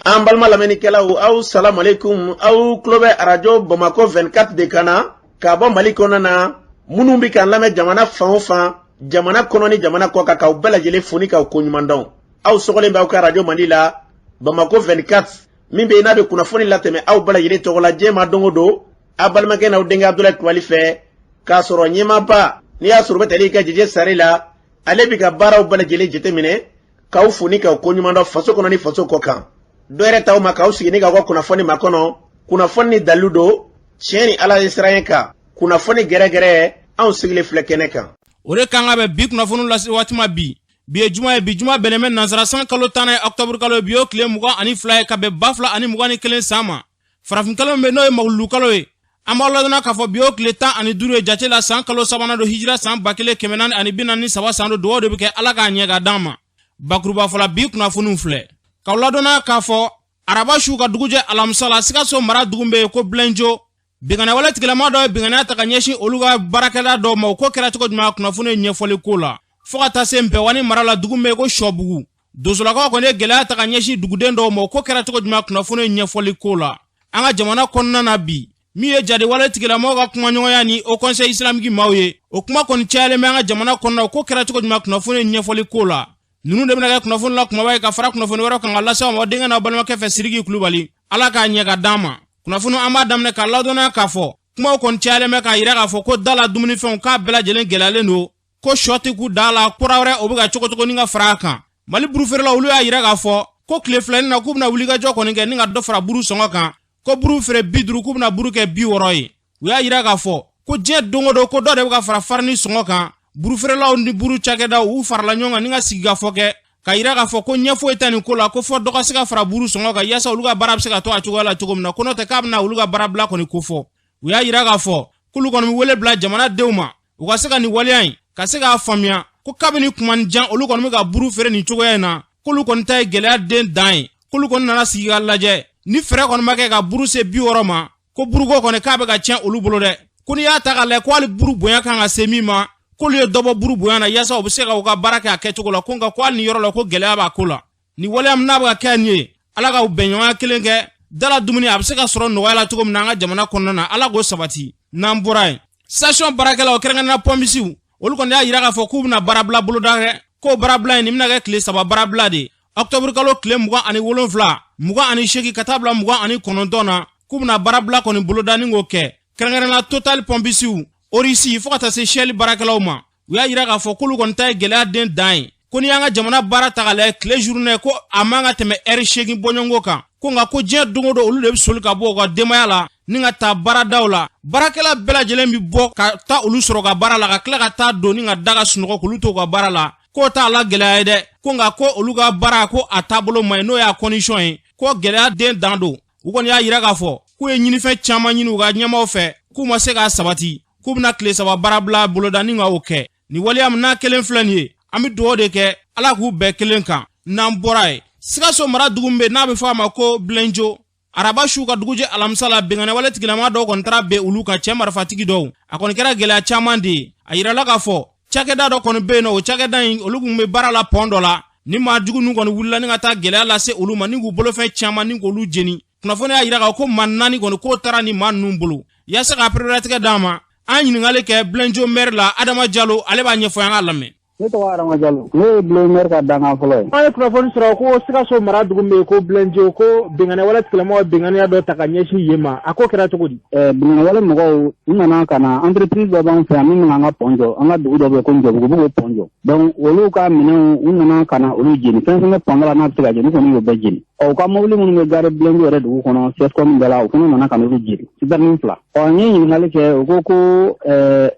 An balima lamɛnnikɛlaw, aw salamalekun. Aw tulo bɛ Arajo Bamakɔ 24 de kan na k'a bɔ Mali kɔnɔna na. Minnu bɛ k'an lamɛn jamana fan o fan, jamana kɔnɔ ni jamana kɔ kan, k'aw bɛɛ lajɛlen fo ni k'aw koɲuman dɔn. Aw sɔgɔlen bɛ aw ka arajo mandi la, Bamakɔ 24, min bɛ yen n'a bɛ kunnafoni latɛmɛ aw bɛɛ lajɛlen tɔgɔ la diɲɛ ma don o don, aw balimakɛ n'aw denkɛ Abudulayi Kulubali fɛ, k'a sɔrɔ ɲɛmaaba n'i y'a sɔrɔ u bɛ tali kɛ Jɛjɛ Sare la, ale bɛ ka baaraw bɛɛ lajɛlen jateminɛ, k'aw fo ni k'aw koɲuman dɔn faso kɔnɔ ni faso kɔ kan. Dɔ yɛrɛ t'aw ma k'aw sigi ni k'aw ka kunnafoni makɔnɔ, kunnafoni ni dalilu don, tiɲɛ ni Ala ye siran kan, kunnafoni gɛrɛgɛrɛ, anw sigilen filɛ kɛnɛ kan. O de kan ka bɛn bi kunnafoni lase waati ma bi. Bi ye juma ye, bi juma bɛnnen bɛ nansara san kalo 10nan ye, ɔkutɔburu kalo ye, bi y'o tile 22 ye ka bɛn 2021 san ma. Farafin kalo min bɛ n'o ye mawuludu kalo ye, an b'aw ladɔnna k'a fɔ bi y'o tile 15 ye jate la, san kalo sabanan don, hijira san 1443 san don. Dugawu de bɛ kɛ Ala k'a ɲɛ ka d'an ma. Bakuruba fɔla, bi kunnafoniw filɛ k'aw ladɔnna k'a fɔ araba su ka dugujɛ alamisa la, Sikaso mara dugu bɛ yen ko Bilenjo, binkanniwale tigilama dɔ ye binkanniya ta ka ɲɛsin olu ka baarakɛla dɔw ma. O ko kɛra cogo jumɛn, kunnafoni ye ɲɛfɔli ko la. Fo ka taa se Npɛwani mara la, dugu bɛ yen ko Sɔbugu, donsolakaw kɔni ye gɛlɛya ta ka ɲɛsin duguden dɔw ma. O ko kɛra cogo jumɛn, kunnafoni ye ɲɛfɔli ko la. An ka jamana kɔnɔna na bi, min ye jadiwale tigilamɔgɔw ka kumaɲɔgɔnya ni Haut Conseil islamique maaw ye, o kuma kɔni cayalen bɛ an ka jamana kɔnɔna. O ko kɛra cogo jumɛn, kunnafoni ye ɲɛfɔli ko la. Ninnu de bɛna kɛ kunnafoni la kumaba ye ka fara kunnafoni wɛrɛ kan ka lase aw ma denkɛ n'aw balimakɛ fɛ, Siriki Kulubali. Ala k'a ɲɛ ka d'an ma. Kunnafoni an b'a daminɛ k'a ladɔnniya k'a fɔ kumaw kɔni cayalen bɛ k'a yira k'a fɔ ko da la dumunifɛnw k'a bɛɛ lajɛlen gɛlɛyalen don, ko sɔ tɛ k'u da la, kura wɛrɛ o bɛ ka cogo cogo ni ka fara a kan. Mali burufeerelaw, olu y'a yira k'a fɔ ko tile filanin na k'u bɛna wulikajɔ kɔni kɛ ni ka dɔ fara buru sɔngɔ kan, ko buru feere 50, k'u bɛna buru kɛ 60 ye. U y'a yira k'a fɔ ko diɲɛ don o don ko dɔ de bɛ ka fara farini sɔngɔ kan. Burufeerelaw ni buru cakɛdaw, u farala ɲɔgɔn kan ni ka sigikafɔ kɛ ka yira k'a fɔ ko ɲɛ foyi tɛ nin ko la, ko fɔ dɔ ka se ka fara buru sɔngɔ kan yaasa olu ka baara bɛ se ka to a cogoya la cogo min na, ko n'o tɛ k'a bɛna olu ka baarabila kɔni kofɔ. U y'a yira k'a fɔ k'olu kɔni bɛ wele bila jamanadenw ma, u ka se ka nin waleya in ka se k'a faamuya ko kabini kuma ni jan olu kɔni bɛ ka buru feere nin cogoya in na, k'olu kɔni ta ye gɛlɛya den dan ye, k'olu kɔni nana sigi ka lajɛ ni fɛɛrɛ kɔni ma kɛ ka buru se 60 ma, ko buruko kɔni k'a bɛ ka tiɲɛ olu bolo dɛ. Ko n'i y'a ta k'a lajɛ ko hali buru bonya kan ka se min ma, k'olu ye dɔ bɔ buru bonya na yaasa u bɛ se ka u ka baara kɛ a kɛcogo la, ko nka ko hali nin yɔrɔ la ko gɛlɛya b'a ko la. Ni waleya min n'a bɛ ka kɛ nin ye, Ala ka bɛnɲɔgɔnya kelen kɛ dala dumuni a bɛ se ka sɔrɔ nɔgɔya la cogo min na an ka jamana kɔnɔna na, Ala k'o sabati. N'an bɔra yen, station baarakɛlaw, kɛrɛnkɛrɛnnenya pɔnpisiw, olu kɔni y'a yira k'a fɔ k'u bɛna baarabila boloda kɛ, k'o baarabila in nin bɛna kɛ tile 3 baarabila de ye, ɔkutɔburu kalo tile 27, 28 ka taa bila 29 na, k'u bɛna baarabila kɔni boloda ni k'o kɛ, kɛrɛnkɛrɛnnenya Total pɔnpisiw, Orisi, fo ka taa se Shell baarakɛlaw ma. U y'a yira k'a fɔ k'olu kɔni ta ye gɛlɛya den dan ye, ko n'i y'an ka jamana baara ta k'a lajɛ, tile journée ko a man ka tɛmɛ ɛri 8 bɔɲɔgɔnko kan, ko nka ko diɲɛ don o don olu de bɛ soli ka bɔ u ka denbaya la ni ka taa baaradaw la. Baarakɛla bɛɛ lajɛlen bɛ bɔ ka taa olu sɔrɔ ka baara la, ka tila ka taa don ni ka da ka sunɔgɔ k'olu to u ka baara la, k'o t'a la gɛlɛya ye dɛ, ko nka ko olu ka baara ko a taabolo man ɲi, n'o y'a condition ye, ko gɛlɛya den dan don. U kɔni y'a yira k'a fɔ k'u ye ɲinifɛn caman ɲini u ka ɲɛmaaw fɛ, k'u ma se k'a sabati, k'u bɛna tile 3 baarabila boloda ni ka o kɛ. Nin waleya min n'a kelen filɛ nin ye, an bɛ dugawu de kɛ Ala k'u bɛɛ kelen kan. N'an bɔra yen, Sikaso mara dugu min bɛ n'a bɛ fɔ a ma ko Bilenjo, araba su ka dugujɛ alamisa la, binkanniwale tigilama dɔw kɔni taara ben olu kan, cɛ marifatigi dɔw. A kɔni kɛra gɛlɛya caman de ye. A yirala k'a fɔ cakɛda dɔ kɔni bɛ yen nɔ, o cakɛda in olu tun bɛ baara la pɔn dɔ la, ni maa jugu ninnu kɔni wulila ni ka taa gɛlɛya lase olu ma ni k'u bolofɛn caman ni k'olu jeni. Kunnafoni y'a yira k'a ko maa 4 kɔni k'o taara ni maa ninnu bolo. Yaasa ka pereperelatigɛ d'an ma, an ɲininkali kɛ Bilenjo maire la, Adama Jalo, ale b'a ɲɛfɔ an k'a lamɛn. Ne tɔgɔ Adama Jalo, ne ye Bilenjo maire ka dankan fɔlɔ ye. An ye kunnafoni sɔrɔ ko Sikaso mara dugu min bɛ yen ko Bilenjo, ko binkanniwale tigilamɔgɔw binkanniya dɔ ta ka ɲɛsin yen ma, a ko kɛra cogo di? Binkanniwale mɔgɔw, u nana ka na entreprise dɔ b'an fɛ yan min bɛna an ka pɔn jɔ, an ka dugu dɔ bɛ yen ko Njɔbugu, u b'o pɔn jɔ. Donc olu ka minɛnw, u nana ka na olu jeni, fɛn fɛn bɛ pɔn da la n'a bɛ se ka jeni, u kɔni y'o bɛɛ jeni. Ɔ u ka mobili minnu bɛ gare Bilenjo yɛrɛ dugu kɔnɔ, CSCOM da la, u fana nana ka n'olu jeni, citerne 2. Ɔ n ye ɲininkali kɛ, u ko ko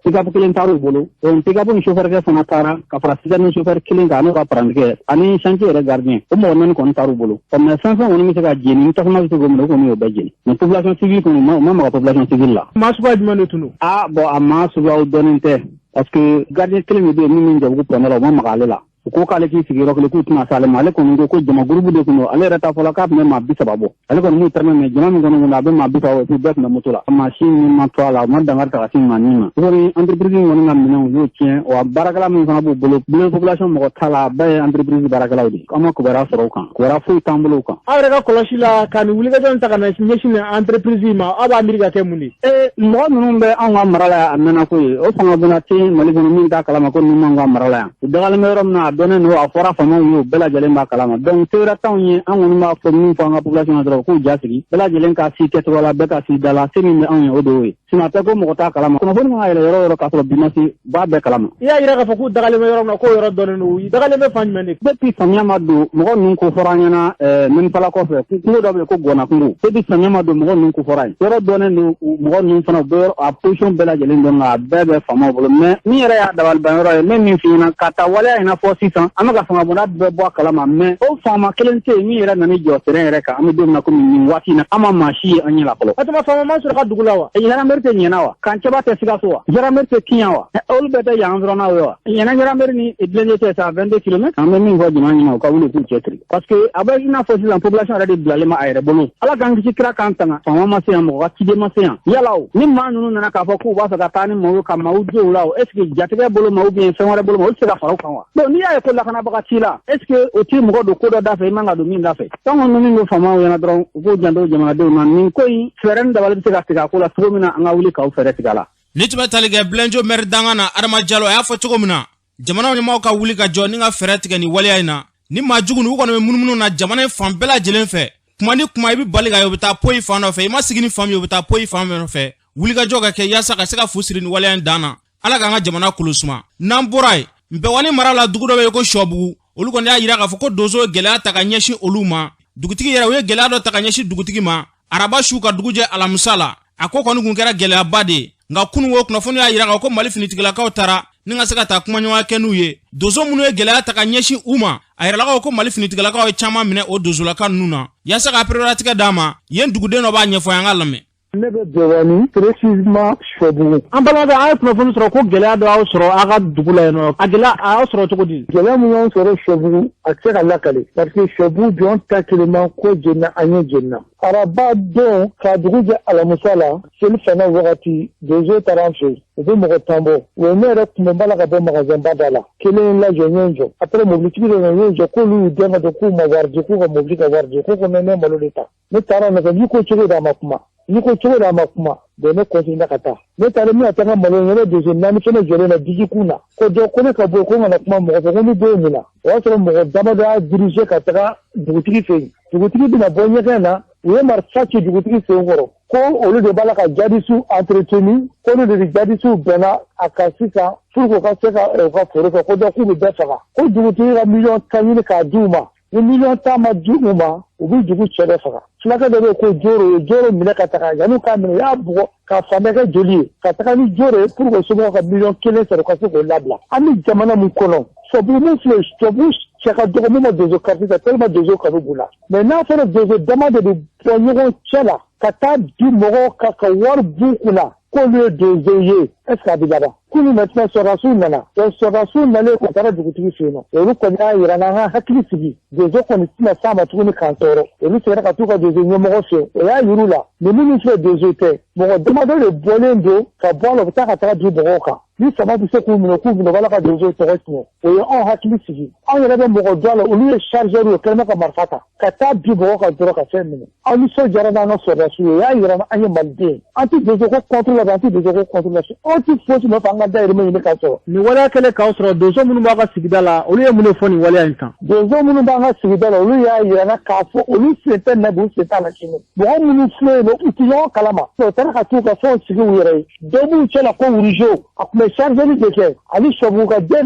pick-up kelen taar'u bolo. Donc pick-up ni chauffeur kɛ fana taara ka fara citerne chauffeur kelen kan, n'o ka parantikɛ ani chantier yɛrɛ gardien, o mɔgɔ 4 kɔni taar'u bolo. Ɔ mais fɛn fɛn kɔni bɛ se ka jeni, ni tasuma bɛ se k'o minɛ, o kɔni y'o bɛɛ jeni. Mais population civile kɔni, u ma maga population civile la. Maa suguya jumɛn de tun don? Ah bon, a maa suguyaw dɔnnen tɛ, parce que gardien kelen de bɛ yen min bɛ Njɔbugu pɔn da la, u ma maga ale la. U ko k'ale k'i sigi yɔrɔ kelen k'u tɛna s'ale ma. Ale kɔni ko ko jama gurupu de tun don, ale yɛrɛ t'a fɔla k'a tun bɛ maa 30 bɔ. Ale kɔni m'u tɛrɛmɛ, mais jama min kɔni kun a bɛ maa 30 bɔ, bɛɛ tun bɛ moto la. Maa si min ma to a la, u ma dankari ta ka se maa min ma. O kɔni entreprise in kɔni ka minɛnw u y'o tiɲɛ, wa baarakɛla min fana b'u bolo, bilen population mɔgɔ t'a la, a bɛɛ ye entreprise baarakɛlaw de ye. An ma kibaruya sɔrɔ o kan, kibaruya foyi t'an bolo o kan. Aw yɛrɛ ka kɔlɔsi la, ka nin wulikajɔ in ta ka na ɲɛsin nin entreprise ma, aw b'a miiri ka kɛ mun de ye? Mɔgɔ ninnu bɛ anw ka mara la yan, a mɛnna ko ye. O fanga bonda tɛ Mali kɔnɔ min t'a kalama ko ninnu b'anw ka mara la yan. U dagalen bɛ yɔrɔ min na, a dɔnnen don, a fɔra faamaw ye, u bɛɛ lajɛlen b'a kalama. Donc se wɛrɛ t'anw ye, an kɔni b'a fɔ min fɔ an ka population na dɔrɔn, k'u ja sigi, bɛɛ lajɛlen ka si kɛcogo la, bɛɛ ka si da la. Se min bɛ anw ye, o de y'o ye. Sinon a tɛ ko mɔgɔ t'a kalama. Kunnafoni kan ka yɛlɛ yɔrɔ o yɔrɔ k'a sɔrɔ bi ma se, u b'a bɛɛ kalama. I y'a yira k'a fɔ k'u dagalen bɛ yɔrɔ min na, k'o yɔrɔ dɔnnen don. U dagalen bɛ fan jumɛn de? Depuis samiya ma don, mɔgɔ ninnu ko fɔra an ɲɛna Mɛnifala kɔfɛ, kungo dɔ bɛ yen ko Gɔnna kungo. Depuis samiya ma don, mɔgɔ ninnu ko fɔra yen. Yɔrɔ dɔnnen don, mɔgɔ ninnu fana u bɛ yɔrɔ a position bɛɛ lajɛlen dɔn, nka a bɛɛ bɛ faamaw bolo. Mais min yɛrɛ y'a dabaliban yɔrɔ ye, ne min f'i ɲɛna ka taa waleya in na fɔ sisan, an bɛ ka fangabonda bɛɛ bɔ a kalama, mais o faama kelen tɛ yen min yɛrɛ nan'i jɔ terrain yɛrɛ kan. An bɛ don min na komi nin waati in na, an ma maa si ye an ɲɛ la fɔlɔ. O tuma faama ma sɔrɔ ka dugu la wa? Gendarmerie tɛ ɲɛna wa? Kancɛba tɛ Sikaso wa? Gendarmerie tɛ Kiɲan wa? Olu bɛɛ tɛ yan environnement ye wa? Ɲɛna gendarmerie ni Bilenjo cɛ, ça 22 kilomètres. An bɛ min fɔ jama ɲɛna, u ka wuli k'u cɛsiri, parce que a bɛ i n'a fɔ sisan population yɛrɛ de bilalen ma a yɛrɛ bolo. Ala k'an kisi, kira k'an tanga, faama ma se yan, mɔgɔ ka ciden ma se yan. Yala o ni maa ninnu nana k'a fɔ k'u b'a fɛ ka taa ni maaw ye ka maaw jo u la o, est ce que jatigɛ bolo ma ou bien fɛn wɛrɛ bolo ma, olu tɛ se ka fara u kan wa? Donc n'i y'a ye ko lakanabaga t'i la, est ce que o t'i mɔgɔ don ko dɔ da fɛ i man ka don min da fɛ? Tant que min bɛ faamaw ɲɛna dɔrɔn, u k'u janto jamanadenw na. Nin ko in, fɛɛrɛ ni dabali bɛ se ka tigɛ a ko la cogo min na, an ka wuli k'aw fɛɛrɛ tigɛ a la. Ni tun bɛ tali kɛ Bilenjo maire dankan na, Adama Jalo, a y'a fɔ cogo min na, jamana ɲɛmaaw ka wuli ka jɔ ni ka fɛɛrɛ tigɛ nin waleya in na. Ni maa jugu ninnu kɔni bɛ munumunu na jamana in fan bɛɛ lajɛlen fɛ, kuma ni kuma i bɛ bali ka ye u bɛ taa poyi fan dɔ fɛ, i ma sigi ni fan min ye, u bɛ taa poyi fan dɔ fɛ. Wulikajɔ ka kɛ yaasa ka se ka fu siri nin waleya in dan na. Ala k'an ka jamana kolo suma. N'an bɔra yen, Npɛwani mara la, dugu dɔ bɛ yen ko Sɔbugu. Olu kɔni y'a yira k'a fɔ ko donso ye gɛlɛya ta ka ɲɛsin olu ma. Dugutigi yɛrɛ, u ye gɛlɛya dɔ ta ka ɲɛsin dugutigi ma araba su ka dugu jɛ alamisa la. A ko kɔni kun kɛra gɛlɛyaba de ye, nka kununko kunnafoni y'a yira k'a ko Mali finitigilakaw taara ni ka se ka taa kumaɲɔgɔnya kɛ n'u ye. Donso minnu ye gɛlɛya ta ka ɲɛsin u ma, a yiralakaw ko Mali finitigilakaw ye caman minɛ o donsolaka ninnu na. Yaasa ka pereperelatigɛ d'a ma, yen duguden dɔ b'a ɲɛfɔ, an ka lamɛn. Ne bɛ Bɛwani, précisément Sɔbugu. An balimakɛ, an ye kunnafoni sɔrɔ ko gɛlɛya dɔ y'aw sɔrɔ aw ka dugu la yen nɔ. A gɛlɛya a y'aw sɔrɔ cogo di? Gɛlɛya min y'anw sɔrɔ Sɔbugu, a tɛ se ka lakale, parce que Sɔbugu jɔn ta kelenma ko jenina, an ɲɛ jenina. Araba don ka dugu jɛ alamisa la, seli fana wagati, donso taara an fɛ yen, u bɛ mɔgɔ 10 bɔ. U ye ne yɛrɛ kunbɛn ba la ka bɔ magasin ba da la, kelen lajɔ, n ye n jɔ. Après mobilitigi dɔ nana, n ye n jɔ k'olu y'u gɛn ka don k'u ma wari di, k'u ka mobili ka wari di, k'u ko ne malo de ta. Ne taara nɔfɛ, n'i ko cogo di, a ma kuma, n'i ko cogo di, a ma kuma. Donc ne continue ka taa. Ne taara min ka taa n ka malo ɲini, ne donso naani fɛnɛ jɔlen na digi kun na, ko dɔ ko ne ka bɔ yen, ko n kana kuma mɔgɔ fɛ, ko ni don min na o y'a sɔrɔ mɔgɔ damadɔ y'a diriger ka taga dugutigi fɛ yen. Dugutigi bɛna bɔ ɲɛgɛn na, u ye marifa ci dugutigi sen kɔrɔ, ko olu de b'a la ka jadisiw entretenir, ko olu de ni jadisiw bɛnna a kan sisan pour que u ka se ka u ka foro kɛ, ko dɔ k'u bɛ bɛɛ faga, ko dugutigi ka miliyɔn 10 ɲini k'a di u ma. Ni miliyɔn 10 ma di u ma, u bɛ dugu cɛ bɛɛ faga. Fulakɛ dɔ bɛ yen ko Joro, ye Joro minɛ ka taga, yan'u k'a minɛ, u y'a bugɔ k'a fan bɛɛ kɛ joli ye, ka taga ni Joro ye pour que somɔgɔw ka miliyɔn 1 sɔrɔ ka se k'o labila. An bɛ jamana min kɔnɔ, Sɔbugu min filɛ, Sɔbugu cɛ ka dɔgɔ min ma donso kariti ta, tellement donso kanu b'u la. Mais n'a fɔra donso dama de bɛ bɔ ɲɔgɔn cɛ la ka taa di mɔgɔw kan ka wari b'u kunna k'olu ye donso ye, est ce que a bɛ laban? Kunu maintenant sɔrɔdasiw nana, donc sɔrɔdasiw nalen ka taara dugutigi fɛ yen nɔ, olu kɔni y'a yira n'an ka hakili sigi, donso kɔni tɛna s'a ma tuguni k'an tɔɔrɔ. Olu seginna ka t'u ka donso ɲɛmɔgɔ fɛ yen, o y'a yir'u la nin minnu filɛ donso tɛ, mɔgɔ damadɔ de bɔlen don ka bɔ a la, u bɛ taa ka taga di mɔgɔw kan. Ni sama bɛ se k'u minɛ, k'u minɛ, u b'a la ka donso tɔgɔ tiɲɛ. O ye anw hakili sigi. Anw yɛrɛ bɛ mɔgɔ dɔn a la, olu ye chargeur ye, o kɛlen bɛ ka marifa ta ka taa bi mɔgɔw kan dɔrɔn ka fɛn minɛ. Aw nisɔndiyara n'an ka sɔrɔdasiw ye, o y'a yira an ye maliden. An tɛ donso ko contre la, an tɛ donso ko contre la, anw tɛ fosi nɔfɛ, an ka dayirimɛ ɲini ka sɔrɔ. Nin waleya kɛlen k'aw sɔrɔ, donso minnu b'aw ka sigida la, olu ye mun de fɔ nin waleya in kan? Donso minnu b'an ka sigida la, olu y'a yira na k'a fɔ olu sen tɛ nin na bi, u sen t'a la sini. Mɔgɔ minnu filɛ yen nɔ, u tɛ ɲɔgɔn kalama. U taara ka t'u ka fɛnw sigi u yɛrɛ ye. Dɔ b'u cɛ la ko Wuruzo, a tun bɛ chargeli de kɛ, ani Sɔbugu ka den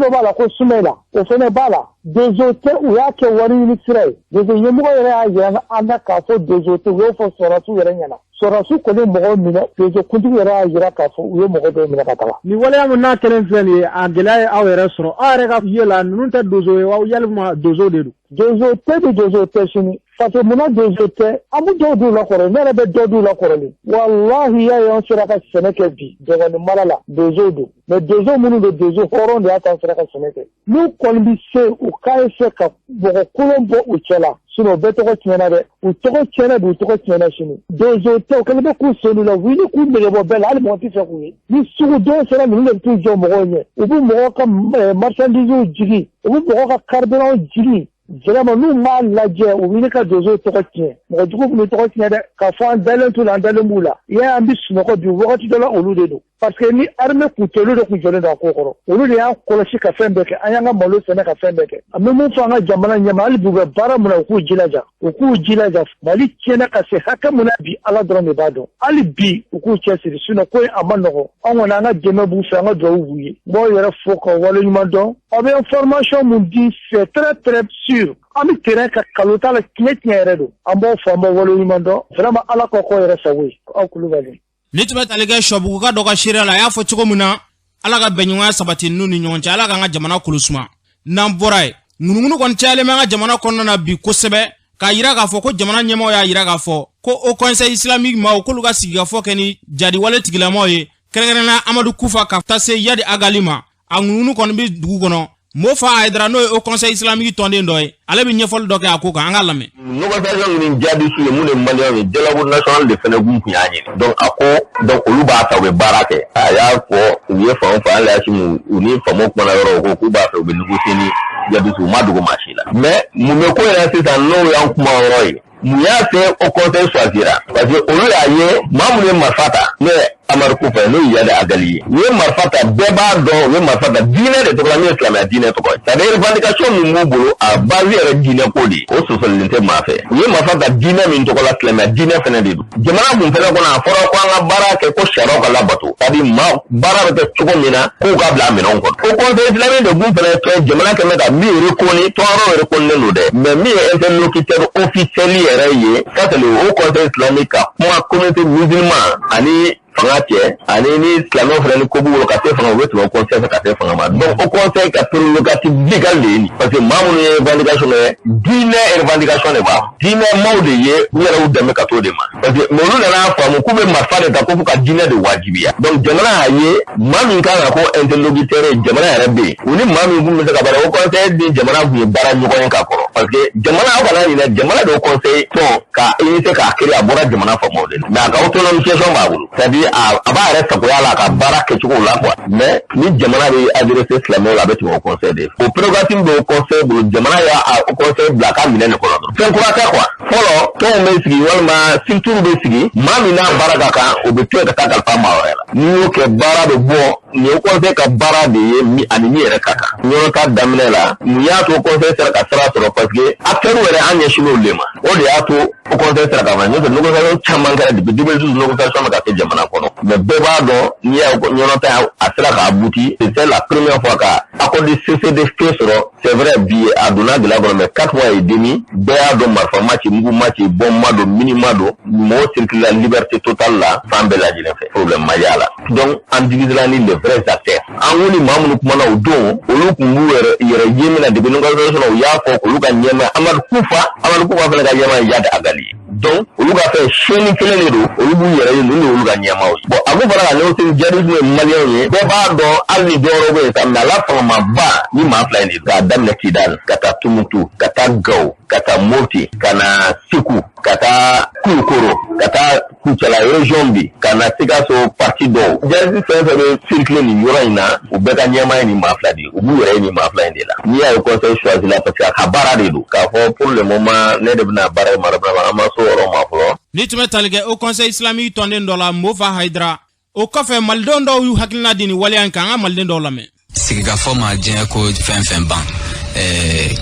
dɔ b'a la ko Sumayila, o fana b'a la. Donso tɛ, u y'a kɛ wari ɲini sira ye. Donso ɲɛmɔgɔ yɛrɛ y'a yira an na k'a fɔ donso tɛ, u y'o fɔ sɔrɔdasiw yɛrɛ ɲɛna. Sɔrɔdasiw kɔni ye mɔgɔw minɛ, donso kuntigi yɛrɛ y'a yira k'a fɔ u ye mɔgɔ dɔw minɛ ka taga. Nin waleya min n'a kɛlen filɛ nin ye, a gɛlɛya ye aw yɛrɛ sɔrɔ. Aw yɛrɛ ka ye la, ninnu tɛ donso ye wa, yalima donso de don? Donso tɛ bi, donso tɛ sini. Parce que munna donso tɛ, an bɛ dɔw d'u la kɔrɔlen, ne yɛrɛ bɛ dɔ d'u la kɔrɔlen. Walahi y'a ye, an sera ka sɛnɛ kɛ bi dɔgɔnin mara la, donsow don. Mais donso minnu don, donso hɔrɔn de y'a to an sera ka sɛnɛ kɛ. N'u kɔni bɛ se, u k'a essayer ka mɔgɔ kolon bɔ u cɛ la, sinon u bɛɛ tɔgɔ tiɲɛna dɛ. U tɔgɔ tiɲɛna bi, u tɔgɔ tiɲɛna sini. Donso tɛ, u kɛlen bɛ k'u sen la, u wuli k'u nege bɔ bɛɛ la, hali mɔgɔ tɛ fɛ k'u ye. Ni sugu don sera, ninnu de bɛ t'u jɔ mɔgɔw ɲɛ. U bɛ mɔgɔw ka marchandises jigin, u bɛ mɔgɔw ka carburant jigin. Vraiment, n'u m'a lajɛ, u bɛ ka donsow tɔgɔ tiɲɛ. Mɔgɔ jugu b'u tɔgɔ tiɲɛ dɛ. K'a fɔ an dalen t'u la, an dalen b'u la. I y'a ye, an bɛ sunɔgɔ bi wagati dɔ la, olu de don. Parce que ni armée kun tɛ, olu de kun jɔlen don a ko kɔrɔ. Olu de y'an kɔlɔsi ka fɛn bɛɛ kɛ. An y'an ka malo sɛnɛ ka fɛn bɛɛ kɛ. An bɛ mun fɔ an ka jamana ɲɛma? Hali bi, u bɛ baara mun na, u k'u jilaja, u k'u jilaja. Mali tiɲɛna ka se hakɛ mun na bi, Ala dɔrɔn de b'a dɔn. Hali bi, u k'u cɛsiri, sinon ko in a ma nɔgɔn. An kɔni, an ka dɛmɛ b'u fɛ, an ka dugawu b'u ye. N b'aw yɛrɛ fo ka waleɲuman dɔn. Aw bɛ information mun di, c'est très très sûr. An bɛ terrain ka kalo t'a la, tiɲɛ tiɲɛ yɛrɛ don. An b'aw fo, an b'aw waleɲuman dɔn. Vraiment, Ala k'aw k'aw yɛrɛ sago ye. Aw Kulubali. Ni tun bɛ tali kɛ Sɔbuguka dɔ ka seereya la, a y'a fɔ cogo min na, Ala ka bɛnɲɔgɔnya sabati ninnu ni ɲɔgɔn cɛ, Ala k'an ka jamana kolo suma. N'an bɔra yen, ŋunuŋunu kɔni cayalen bɛ an ka jamana kɔnɔna na bi kosɛbɛ, k'a yira k'a fɔ ko jamana ɲɛmaaw y'a yira k'a fɔ ko Haut Conseil islamique maaw k'olu ka sigikafɔ kɛ ni jadiwale tigilamaw ye, kɛrɛnkɛrɛnnenya Amadu Kufa ka taa se Yadi Agali ma. A ŋunuŋunu kɔni bɛ dugu kɔnɔ. Mofa Hayidara, n'o ye Haut Conseil islamique tɔnden dɔ ye, ale bɛ ɲɛfɔli dɔ kɛ a ko kan, an ka lamɛn. Négociation ni jihadiste ye mun de maliyɛnw ye, dialogue national de fɛnɛ kun y'a ɲini. Donc a ko, donc olu b'a ta, u bɛ baara kɛ. A y'a fɔ u ye fan o fan, hali Asimu u ni faamaw kumana yɔrɔ, u ko k'u b'a fɛ, u bɛ négocier ni jihadiste, u ma dogo maa si la. Mais mun bɛ ko yɛrɛ sisan, n'o y'an kuma yɔrɔ ye? Mun y'a fait Haut Conseil choisira? Parce que olu y'a ye, maa minnu ye marifa ta, n'o ye Amadu Kufa ye, n'o ye Iyad Ag Ghali ye, u ye marifa ta, bɛɛ b'a dɔn, u ye marifa ta diinɛ de tɔgɔ la, min ye silamɛya diinɛ tɔgɔ ye. C'est à dire, revendication min b'u bolo, a base yɛrɛ diinɛ ko de ye, o sɔsɔlilen tɛ maa fɛ. U ye marifa ta diinɛ min tɔgɔ la, silamɛya diinɛ fɛnɛ de don. Jamana kun fɛnɛ kɔnɔ, a fɔra ko an ka baara kɛ ko sariyaw ka labato, c'est à dire maa baara bɛ kɛ cogo min na, k'u ka bila a minɛnw kɔnɔ. Haut Conseil islamique de kun fɛnɛ kɛ jamana kɛmɛ ka min reconnu, tɔɔrɔ reconnu don dɛ, mais min ye interlocuteur officiel yɛrɛ ye, ça c'est le Haut Conseil islamique, ka kuma communauté musulman ani fanga cɛ, ani ni silamɛw fana ni ko b'u bolo ka se fanga, u bɛ tɛmɛ conseil fɛ ka se fanga ma. Donc Haut Conseil ka prérogative légale de ye nin, parce que maa minnu ye revendication kɛ, diinɛ revendication de b'a, diinɛ maaw de ye u yɛrɛ y'u dɛmɛ ka t'o de ma. Parce que mais olu nana faamu k'u bɛ marifa de ta ko fo ka diinɛ de wajibiya. Donc jamana y'a ye, maa min kan ka ko interlocuteur ye, jamana yɛrɛ bɛ yen, u ni maa min kun bɛ se ka baara, Haut Conseil ni jamana kun ye baara ɲɔgɔn ye ka kɔrɔ. Parce que jamana, aw kana ɲinɛ, jamana de conseil tɔn ka initier k'a créer, a bɔra jamana faamaw de la, mais a ka autonomisation b'a bolo, c'est à dire a b'a yɛrɛ sagoya la a ka baara kɛcogo la quoi. Mais ni jamana bɛ adressé silamɛw la, a bɛ tɛmɛ o conseil de, o prérogative bɛ o conseil bolo. Jamana y'a o conseil bila a ka minɛ nin kɔnɔ dɔrɔn, fɛn kura tɛ quoi. Fɔlɔ, tɔnw bɛ sigi walima structure bɛ sigi, maa min n'a baara ka kan, o bɛ to yen ka taa kalifa maa wɛrɛ la. N'i y'o kɛ, baara bɛ bɔ. Nin ye conseil ka baara de ye, ani min yɛrɛ ka kan. Ɲɔgɔn ta daminɛ la, mun y'a to conseil sera ka sira sɔrɔ? Parce que acteurs yɛrɛ, an ɲɛsin olu de ma, o de y'a to o conseil sera ka fana. N'o tɛ, négociation caman kɛra depuis 2012, négociation bɛ ka kɛ jamana kɔnɔ, mais bɛɛ b'a dɔn, n'i y'a ɲɔgɔn ta, a sera ka abouti. C'est la première fois ka accord de cessez-le-feu sɔrɔ. C'est vrai, bi a donna gɛlɛya kɔnɔ, mais 4 mois et demi, bɛɛ y'a dɔn, marifa ma ci, mugu ma ci, bɔn ma don, mini ma don, mɔgɔ circule la liberté totale la fan bɛɛ lajɛlen fɛ, problème ma y'a la. Donc an divisera ni les vrais acteurs. An ko ni maa minnu kumana o don, olu kun b'u yɛrɛ yɛrɛ ye min na depuis négociation na, u y'a fɔ olu ka ɲɛmaa Amadu Kufa, Amadu Kufa fana ka ɲɛmaa ye Iyad Ag Ghali ye. Donc olu ka fɛn chaîne kelen de don, olu b'u yɛrɛ ye, ninnu de y'olu ka ɲɛmaaw ye. Bon, a ko fana ka négocier djihadisme ye maliyɛnw ye, bɛɛ b'a dɔn, hali ni dɔwɛrɛw bɛ yen sa, mais a la fangamaba ni maa fila in de, k'a daminɛ Kidal ka taa Tumutu, ka taa Gawo, ka taa Mopti, ka na Segu, ka taa Kulukoro, ka taa Kucala région bi, ka na Sikaso partie dɔw, djihadiste fɛn fɛn bɛ circuler nin yɔrɔ in na, u bɛɛ ka ɲɛmaa ye nin maa fila de ye, u b'u yɛrɛ ye nin maa fila in de la. N'i y'a ye conseil choisi la, parce que a ka baara de don. K'a fɔ pour le moment, ne de bɛna baara mara, an ma s'o yɔrɔ ma fɔlɔ. Ni tun bɛ tali kɛ Haut Conseil islamique tɔnden dɔ la, Mofa Hayidara. O kɔfɛ, malidenw dɔw y'u hakilina di nin waleya in kan. An ka maliden dɔw lamɛn. Sigikafɔ ma diɲɛ ko fɛn fɛn ban,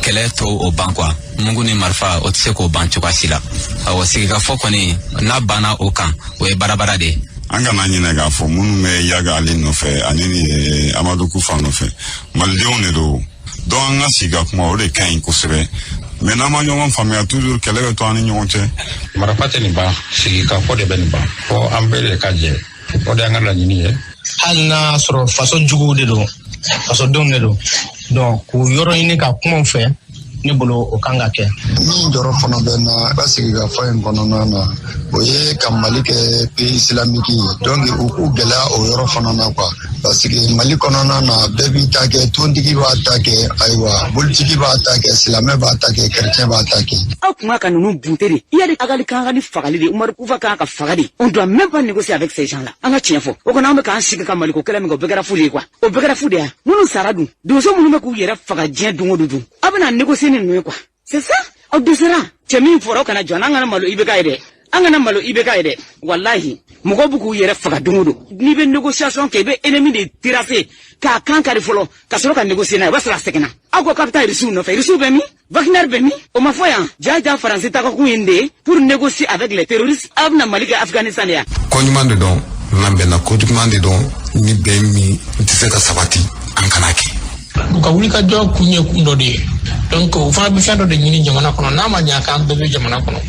kɛlɛ to o ban quoi. Mugu ni marifa, o tɛ se k'o ban cogoya si la. Awɔ, sigikafɔ kɔni, n'a banna o kan, o ye baarabara de ye. An kana ɲinɛ k'a fɔ, minnu bɛ Iyad Ghali nɔfɛ ani ni Amadu Kufa nɔfɛ, malidenw de don. Donc an ka sigi ka kuma, o de ka ɲi kosɛbɛ. Mais n'an ma ɲɔgɔn faamuya, toujours kɛlɛ bɛ to an ni ɲɔgɔn cɛ. Marifa tɛ nin ban, sigikafɔ de bɛ nin ban. Fɔ an bɛɛ de ka jɛ, o de y'an ka laɲini ye. Hali n'a sɔrɔ faso juguw de don, fasodenw de don, donc k'u yɔrɔ ɲini ka kuma u fɛ. Ne bolo, o kan ka kɛ. Min jɔrɔ fana bɛ na ka sigikafɔ in kɔnɔna na, o ye ka Mali kɛ pays islamique ye. Donc u k'u gɛlɛya o yɔrɔ fana na quoi, parce que Mali kɔnɔna na, bɛɛ b'i ta kɛ. Tontigi b'a ta kɛ, ayiwa, bolitigi b'a ta kɛ, silamɛ b'a ta kɛ, chrétien b'a ta kɛ. Aw kun ka ninnu bunte de. Iyad Ag Ghali kan ka ni fagali de, Umaru Kufa kan ka faga de. On doit même pas négocier avec ces gens là. An ka tiɲɛ fɔ, o kɔni, an bɛ k'an sigi ka Maliko kɛlɛ min kɛ, o bɛɛ kɛra fu de ye quoi, o bɛɛ kɛra fu de ya. Minnu sara dun, donso minnu bɛ k'u yɛrɛ faga diɲɛ don o don dun, aw bɛna négocier ni ninnu ye quoi, c'est ça. Aw dɛsɛra. Cɛ min fɔra, aw kana jɔ, an kana malo IBK ye dɛ, an kana malo IBK ye dɛ. Walahi, mɔgɔw bɛ k'u yɛrɛ faga don o don. N'i bɛ négociation kɛ, i bɛ ennemi de terrasser k'a kan kari fɔlɔ, ka sɔrɔ ka négocier n'a ye. O b'a sɔrɔ a sɛgɛnna. Aw ko k'a bɛ taa Irisiw nɔfɛ, Irisiw bɛ min? Wagner bɛ min? O ma fɔ yan. Ja ja, Faransi tagakun ye nin de ye pour négocier avec les terroristes. Aw bɛna Mali kɛ Afghanistan de ya. Ko ɲuman de dɔn n'an bɛnna, ko juguman de dɔn ni bɛn min tɛ se ka sabati, an kana kɛ. U ka wulikajɔ kun ye kun dɔ de ye. Donc u fana bɛ fɛn dɔ de ɲini jamana kɔnɔ. N'a ma ɲɛ k'an bɛɛ bɛ jamana kɔnɔ,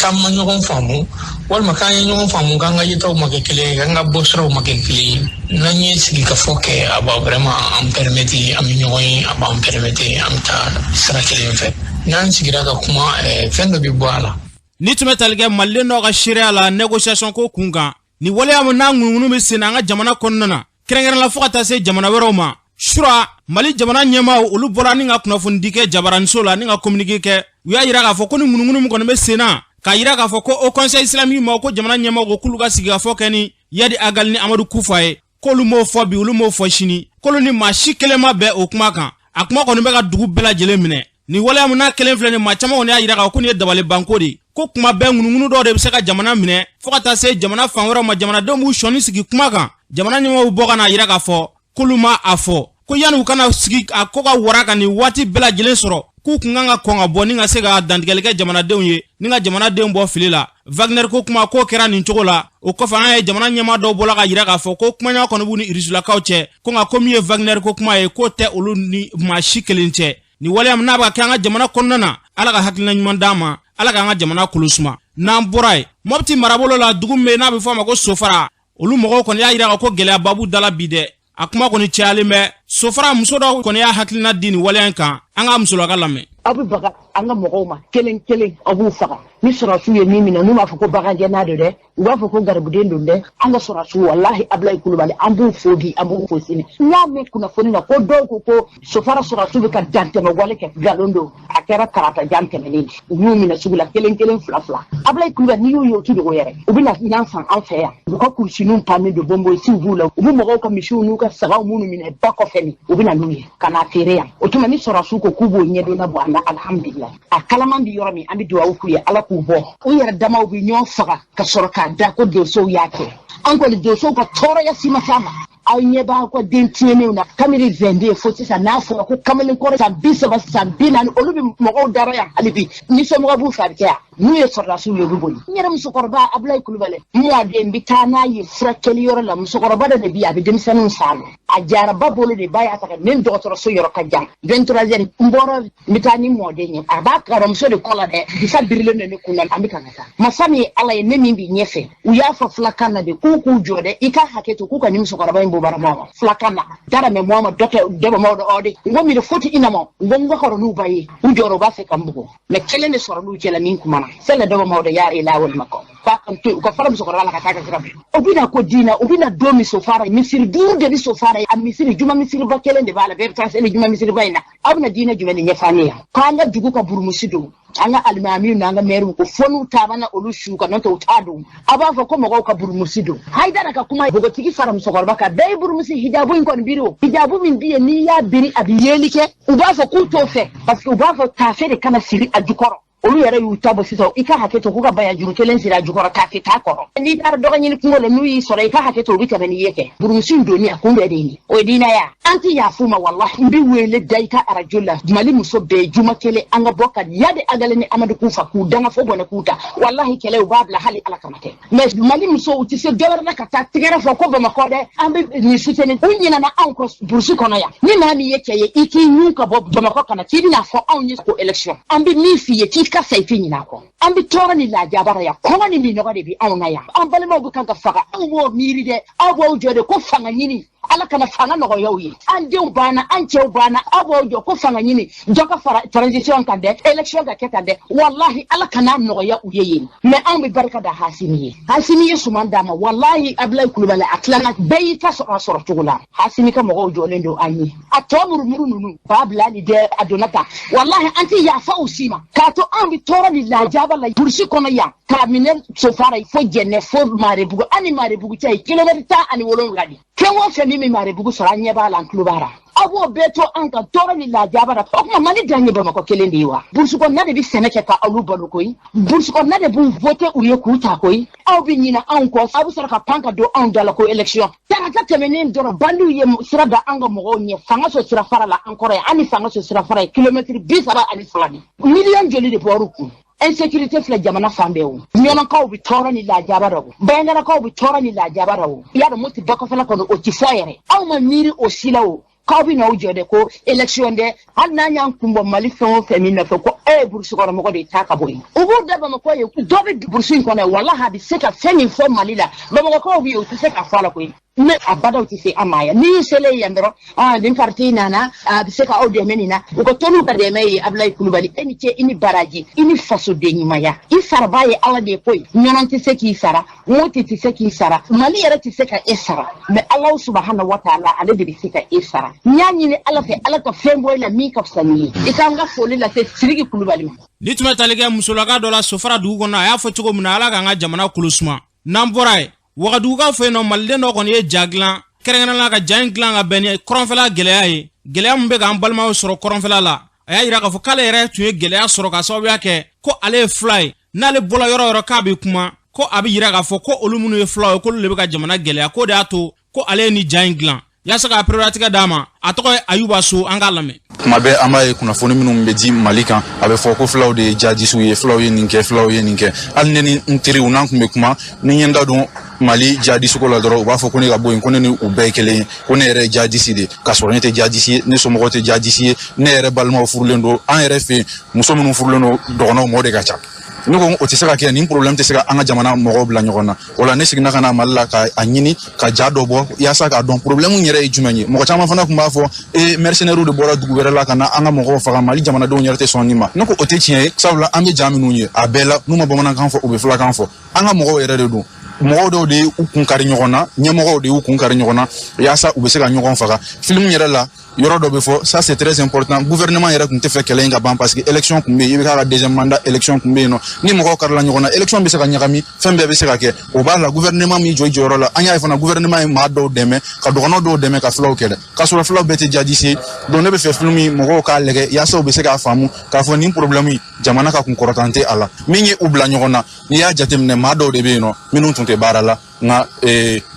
k'an ma ɲɔgɔn faamu, walima k'an ye ɲɔgɔn faamu, k'an ka yetaw ma kɛ kelen ye, k'an ka bɔsiraw ma kɛ kelen ye, n'an ye sigikafɔ kɛ, a b'a vraiment an permettre an bɛ ɲɔgɔn ye, a b'an permettre an bɛ taa sira kelen fɛ. N'an sigira ka kuma, fɛn dɔ bɛ bɔ a la. Ni tun bɛ tali kɛ maliden dɔw ka seereya la négociation ko kun kan, ni waleya min n'a ŋunuŋunu bɛ sen na an ka jamana kɔnɔna na, kɛrɛnkɛrɛn la fo ka taa se jamana wɛrɛw ma, sura Mali jamana ɲɛmaaw, olu bɔra ni ka kunnafonidi kɛ jabaraniso la ni ka communiqué kɛ. U y'a yira k'a fɔ ko ni ŋunuŋunu min kɔni bɛ sen na, k'a yira k'a fɔ ko Haut Conseil islamique ma ko jamana ɲɛmaaw ko k'olu ka sigikafɔ kɛ ni Iyad Ag Ghali ni Amadu Kufa ye, k'olu m'o fɔ bi, olu m'o fɔ sini, k'olu ni maa si kelen ma bɛn o kuma kan. A kuma kɔni bɛ ka dugu bɛɛ lajɛlen minɛ. Nin waleya min n'a kelen filɛ nin, maa caman kɔni y'a yira k'a fɔ ko nin ye dabalibanko de ye, ko kuma bɛɛ ŋunuŋunu dɔw de bɛ se ka jamana minɛ fo ka taa se jamana fan wɛrɛw ma. Jamanadenw b'u sɔnni sigi kuma kan, jamana ɲɛmaaw bɔ ka n'a yira k'a fɔ k'olu ma a fɔ, ko yanni u kana sigi a ko ka wara ka nin waati bɛɛ lajɛlen sɔrɔ, k'u kun kan ka kɔn ka bɔ ni ka se ka dantigɛli kɛ jamanadenw ye ni ka jamanadenw bɔ fili la. Wagner ko kuma k'o kɛra nin cogo la. O kɔfɛ, an ye jamana ɲɛmaa dɔw bɔla ka yira k'a fɔ ko kumaɲɔgɔn kɔni b'u ni Irisulakaw cɛ, ko nka ko min ye Wagner ko kuma ye, k'o tɛ olu ni maa si kelen cɛ. Nin waleya min n'a bɛ ka kɛ an ka jamana kɔnɔna na, Ala ka hakilina ɲuman d'an ma, Ala k'an ka jamana kolo suma. N'an bɔra yen, Mɔpti marabolo la, dugu min bɛ yen n'a bɛ fɔ a ma ko Sofara, olu mɔgɔw kɔni y'a yira ko gɛlɛyaba b'u da la bi dɛ. A kuma kɔni cayalen bɛ. Sofara muso dɔw kɔni y'a hakilina di nin waleya in kan. An ka musolaka lamɛn. Aw bɛ baga an ka mɔgɔw ma kelen kelen, aw b'u faga. Ni sɔrɔsiw ye min minɛ, n'u b'a fɔ ko bagangɛnna don dɛ, u b'a fɔ ko garibuden don dɛ. An ka sɔrɔsiw, walahi, Abulayi Kulubali, an b'u fo bi, an b'u fo sini. N y'a mɛn kunnafoni na ko dɔw ko ko Sofara sɔrɔsiw bɛ ka dantɛmɛ wale kɛ. Nkalon don. A kɛra karata jan tɛmɛnen de, u y'u minɛ sugu la kelen kelen, fila fila. Abulayi Kulubali, n'i y'u ye, u ti dogo yɛrɛ. U bɛna ɲan san an fɛ yan, u ka kurusiniw pannen don, bonbonsiw b'u la. U bɛ mɔgɔw ka misiw n'u ka sagaw minnu minɛ ba kɔfɛ nin, u bɛna n'u ye ka n'a feere yan. O tuma, ni sɔrɔsiw ko k'u b'o ɲɛdonna bɔ an na, alhamdulilayi. A kalaman bi yɔrɔ min, an bɛ dugawu k'u ye, Ala k'u bɔ. U yɛrɛ damaw bɛ ɲɔgɔn faga ka sɔrɔ k'a da ko donsow y'a kɛ. An kɔni, donsow ka tɔɔrɔya si ma s'a ma. Aw ɲɛ b'aw ka den tiɲɛnenw na kabini 22 fo sisan. N'a fɔra ko kamalenkɔrɔ san 30, san 40, olu bɛ mɔgɔw dara yan hali bi. Ni somɔgɔw b'u fɛ, a bɛ kɛ yan. N'u ye sɔrɔdasiw ye, u bɛ boli. N yɛrɛ musokɔrɔba, Abulayi Kulubali, n mɔden bɛ taa n'a ye furakɛli yɔrɔ la. Musokɔrɔba dɔ de bɛ yen, a bɛ denmisɛnninw san a jaraba bolo de ba y'a ta ka ne dɔgɔtɔrɔso yɔrɔ ka jan. 23 heures, n bɔra, n bɛ taa ni mɔden ye. A b'a kɔrɔmuso de kɔ la dɛ, disa birilen don ne kun na. An bɛ ka taa. Masa min ye Ala ye, ne min b'i ɲɛfɛ, u y'a fɔ filakan na de k'u k'u jɔ dɛ, i ka hakɛ to, k'u ka nin musokɔrɔba in bɔ barama ma filakan na dara mɛ mɔ ma dɔ kɛ dɔ ma dɔ de. N ko mi foti ina ma, n ko n ka kɔrɔ n'u ba ye. U jɔra, u b'a fɛ ka n bugɔ, mɛ kelen de sɔrɔ n'u cɛla min kumana sɛlɛ dɔ ma de y'a la walima kɔ k'a kan to u ka fara musokɔrɔba la ka taa ka sira fɛ. U bɛna ko diina, u bɛna don min Sofara, misiri duuru de bɛ Sofara. A misiri, juma misiriba kelen de b'a la, bɛɛ bɛ taa seli juma misiriba in na. Aw bɛna diinɛ jumɛn de ɲɛfɔ an ye yan? K'an ka dugu ka burumusi don, an ka alimamiw n'an ka mɛriw ko fo n'u taamana olu su kan, n'o tɛ u t'a don. A b'a fɔ ko mɔgɔw ka burumusi don. Hayidara ka kuma, npogotigi fara musokɔrɔba kan, bɛɛ ye burumusi hijabu in kɔni biri. O hijabu min bɛ yen, n'i y'a biri, a bɛ yeeli kɛ. U b'a fɔ k'u t'o fɛ, parce que u b'a fɔ taafe de kana siri a jukɔrɔ. Olu yɛrɛ y'u ta bɔ sisan. I ka hakɛ to, k'u ka baya juru kelen siri a jukɔrɔ, taafe t'a kɔrɔ. N'i taara dɔgɔ ɲini kungo la, n'u y'i sɔrɔ, i ka hakɛ to, u bɛ tɛmɛ n'i ye. Kɛ burumusi in donni, a kun bɛɛ de ye nin. O ye diinɛ ya? An tɛ yafu ma, walahi. N bɛ wele da i ka arajo la, Mali muso bɛɛ, juma kelen an ka bɔ ka Iyad Ag Ghali ni Amadu Kufa k'u danga fo bɔnɛ k'u ta. Walahi, kɛlɛ u b'a bila hali Ala kama kɛ. Mais Mali musow, u tɛ se dɔwɛrɛ la ka taa tigɛrɛ fɔ ko Bamakɔ dɛ, an bɛ nin soutenir. U ɲinɛna anw kɔ burusi kɔnɔ yan. Ni maa min ye cɛ ye, i k'i ɲun ka bɔ Bamakɔ ka na k'i bɛna fɔ anw ye ko élection, an bɛ min f'i ye, k'i ka sa, i tɛ ɲinɛ a kɔ. An bɛ tɔɔrɔ ni lajaba la yan, kɔngɔ ni minnɔgɔ de bɛ anw na yan. An balimaw bɛ kan ka faga, anw b'o miiri dɛ. Aw b'aw jɔ de ko fanga ɲini, Ala kana fanga nɔgɔya u ye. An denw banna, an cɛw banna, aw b'aw jɔ ko fanga ɲini, dɔ ka fara transition kan dɛ, élection ka kɛ tan dɛ. Walahi Ala kana nɔgɔya u ye yen. Mais anw bɛ barika da Hasimi ye. Hasimi ye suman d'a ma, walahi Abulayi Kulubali a tilala bɛɛ y'i ta sɔrɔ a sɔrɔ cogo la. Hasimi ka mɔgɔw jɔlen don an ye. A tɔ murumuru ninnu ba bila ni dɛ a donna tan. Walahi an tɛ yafa u si ma. K'a to anw bɛ tɔɔrɔ ni lajaba la burusi kɔnɔ yan, k'a minɛ Sofara fo Jɛnɛ fo Marebugu, an ni Marebugu cɛ ye kilomɛtiri 17 de. Fɛn o fɛn min bɛ Marebugu sɔrɔ, an ɲɛ b'a la, an tulo b'a la. Aw b'o bɛɛ to an kan tɔɔrɔ ni lajaba la. O tuma Mali dan ye Bamakɔ kelen de ye wa? Burusi kɔnɔna de bɛ sɛnɛ kɛ ka olu balo koyi. Burusi kɔnɔna de b'u vote u ye k'u ta koyi. Aw bɛ ɲinɛ anw kɔ, aw bɛ sɔrɔ ka pan ka don anw da la ko élection. Tarata tɛmɛnen dɔrɔn, bandiw ye sira da an ka mɔgɔw ɲɛ Fangaso sirafara la an kɔrɔ yan. An ni Fangaso sirafara ye kilomɛtiri 32 de. Miliyɔn joli de bɔr'u kun? Insécurité filɛ jamana fan bɛɛ o. Ɲɔnɔkaw bɛ tɔɔrɔ ni lajaba la o. Bandiagarakaw bɛ tɔɔrɔ ni lajaba la o. I y'a dɔn Moti bakɔfɛla kɔnɔ o ti fɔ yɛrɛ. Aw ma miiri o si la o. K'aw bɛ n'aw jɔ dɛ ko élection dɛ. Hali n'an y'an kun bɔ Mali fɛn o fɛn min nɔfɛ ko e ye burusi kɔnɔ mɔgɔ de ye, taa ka bɔ yen. U b'u da Bamakɔ ye, dɔ bɛ burusi in kɔnɔ yen, walahi a bɛ se ka fɛn min fɔ Mali la, Bamakɔkaw bɛ yen, u tɛ se k'a fɔ a la koyi. Mais a badaw tɛ se an ma yan. N'i y'u selen yan dɔrɔn, ah, nin parti nana, a bɛ se ka aw dɛmɛ nin na. U ka to n'u ka dɛmɛ ye. Abulayi Kulubali, e ni ce, i ni baraji, i ni fasoden ɲumanya. I sarabaa ye Ala de ye koyi. Ɲɔnɔn tɛ se k'i sara, Moti tɛ se k'i sara, Mali yɛrɛ tɛ se ka e sara, mais Alahu subahana wa taala ale de bɛ se ka e sara. N y'a ɲini Ala fɛ, Ala ka fɛn bɔ i la min ka fisa n'i ye. I k'an ka foli lase Sidiki Kulubali ma. Ni tun bɛ tali kɛ musolaka dɔ la Sofara dugu kɔnɔ, a y'a fɔ cogo min na, Ala k'an ka jamana kolo suma. N'an bɔra yen, Wagadugukaw fɛ yen nɔ, maliden dɔ kɔni ye ja dilan, kɛrɛnkɛrɛnnenya la ka ja in dilan ka bɛn ni kɔrɔnfɛla gɛlɛya ye, gɛlɛya min bɛ k'an balimaw sɔrɔ kɔrɔnfɛla la. A y'a yira k'a fɔ k'ale yɛrɛ tun ye gɛlɛya sɔrɔ k'a sababuya kɛ ko ale ye fila ye. N'ale bɔla yɔrɔ yɔrɔ k'a bɛ kuma, ko a bɛ yira k'a fɔ ko olu minnu ye filaw ye, k'olu de bɛ ka jamana gɛlɛya, k'o de y'a to ko ale ye nin ja in dilan yaasa k'a pereperelatigɛ d'a ma. A tɔgɔ ye Ayuba So, an k'a lamɛn. Kuma bɛɛ an b'a ye kunnafoni minnu bɛ di Mali kan, a bɛ fɔ ko filaw de ye jadisiw ye, filaw ye nin kɛ, filaw ye nin kɛ. Hali ne ni n teriw n'an tun bɛ kuma, ni n ye n da don Mali jadisiko la dɔrɔn, u b'a fɔ ko ne ka bɔ yen, ko ne ni u bɛɛ ye kelen ye, ko ne yɛrɛ ye jadisi de ye, k'a sɔrɔ ne tɛ jadisi ye, ne somɔgɔw tɛ jadisi ye, ne yɛrɛ balimaw furulen don. An yɛrɛ fɛ yen, muso minnu furulen don dɔgɔnɔw ma, o de ka ca. Ne ko o tɛ se ka kɛ, nin problème tɛ se ka an ka jamana mɔgɔw bila ɲɔgɔn na. O la ne seginna ka na Mali la ka a ɲini ka ja dɔ bɔ yaasa k'a dɔn problème yɛrɛ ye jumɛn ye. Mɔgɔ caman fana tun b'a fɔ e mercenaires de bɔra dugu wɛrɛ la ka na an ka mɔgɔw faga, Mali jamanadenw yɛrɛ tɛ sɔn nin ma. Ne ko o tɛ tiɲɛ ye, sabula an bɛ ja minnu ye a bɛɛ la, n'u ma bamanankan fɔ, u bɛ fulakan fɔ, an ka mɔgɔw yɛrɛ de don. Mɔgɔw dɔw de y'u kun kari ɲɔgɔn na, ɲɛmɔgɔw de y'u kun kari ɲɔgɔn na yaasa u bɛ se ka ɲɔgɔn faga. Film yɛrɛ la, yɔrɔ dɔ bɛ fɔ, ça c'est très important, gouvernement yɛrɛ tun tɛ fɛ kɛlɛ in ka ban parce que élection tun bɛ yen, IBK ka deuxième mandat élection tun bɛ yen nɔ. Ni mɔgɔw karila ɲɔgɔn na, élection bɛ se ka ɲagami, fɛn bɛɛ bɛ se ka kɛ. O b'a la gouvernement min jɔ i jɔyɔrɔ la. An y'a ye fana gouvernement ye maa dɔw dɛmɛ, ka dɔgɔnɔ dɔw dɛmɛ ka filaw kɛlɛ, k'a sɔrɔ filaw bɛɛ tɛ jadisi ye. Donc ne bɛ fɛ film in mɔgɔw k'a lajɛ yaasa u bɛ se k'a faamu k'a fɔ nin problème in, jamana ka kunkɔrɔtan tɛ a la. Min ye u bila ɲɔgɔn na, n'i y'a jateminɛ, maa dɔw de bɛ yen nɔ minnu tun tɛ baara la, nka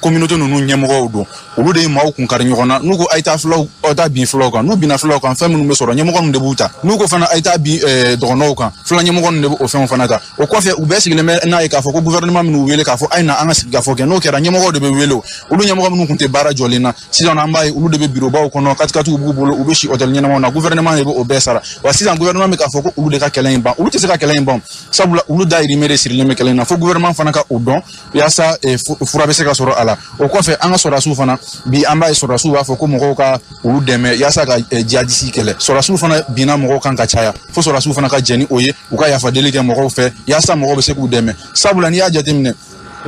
communauté ninnu ɲɛmɔgɔw don, olu de ye maaw kun kari ɲɔgɔn na. N'u ko a ye taa filaw, aw taa bin filaw kan, n'u binna filaw kan, fɛn minnu bɛ sɔrɔ, ɲɛmɔgɔ ninnu de b'u ta. N'u ko fana a ye taa bin dɔgɔnɔw kan, fila ɲɛmɔgɔ ninnu de b'o fɛnw fana ta. O kɔfɛ, u bɛɛ sigilen bɛ n'a ye k'a fɔ ko gouvernement minnu wele k'a fɔ a ye na an ka sigikafɔ kɛ, n'o kɛra, ɲɛmɔgɔw de bɛ wele. Olu ɲɛmɔgɔ minnu tun tɛ baara jɔlen na, sisan an b'a ye olu de bɛ birobaw kɔnɔ, katikatiw b'u bolo, u bɛ si hôtel ɲɛnamaw na, gouvernement de bɛ o bɛɛ sara. Wa sisan gouvernement bɛ k'a fɔ ko olu de ka kɛlɛ in ban, olu tɛ se ka kɛlɛ in ban, sabula olu dayirimɛ de sirilen bɛ kɛlɛ in na. Fo gouvernement fana ka o dɔn yaasa fura bɛ se ka sɔrɔ a la. O kɔfɛ, an ka sɔrɔdasiw fana, bi an b'a ye sɔrɔdasiw b'a fɔ ko mɔgɔw ka olu dɛmɛ yaasa ka jihadisi kɛlɛ. Sɔrɔdasiw fana binna mɔgɔw kan ka caya, fo sɔrɔdasiw fana ka jɛn ni o ye, u ka yafa deli kɛ mɔgɔw fɛ yaasa mɔgɔw bɛ se k'u dɛmɛ. Sabula n'i y'a jateminɛ,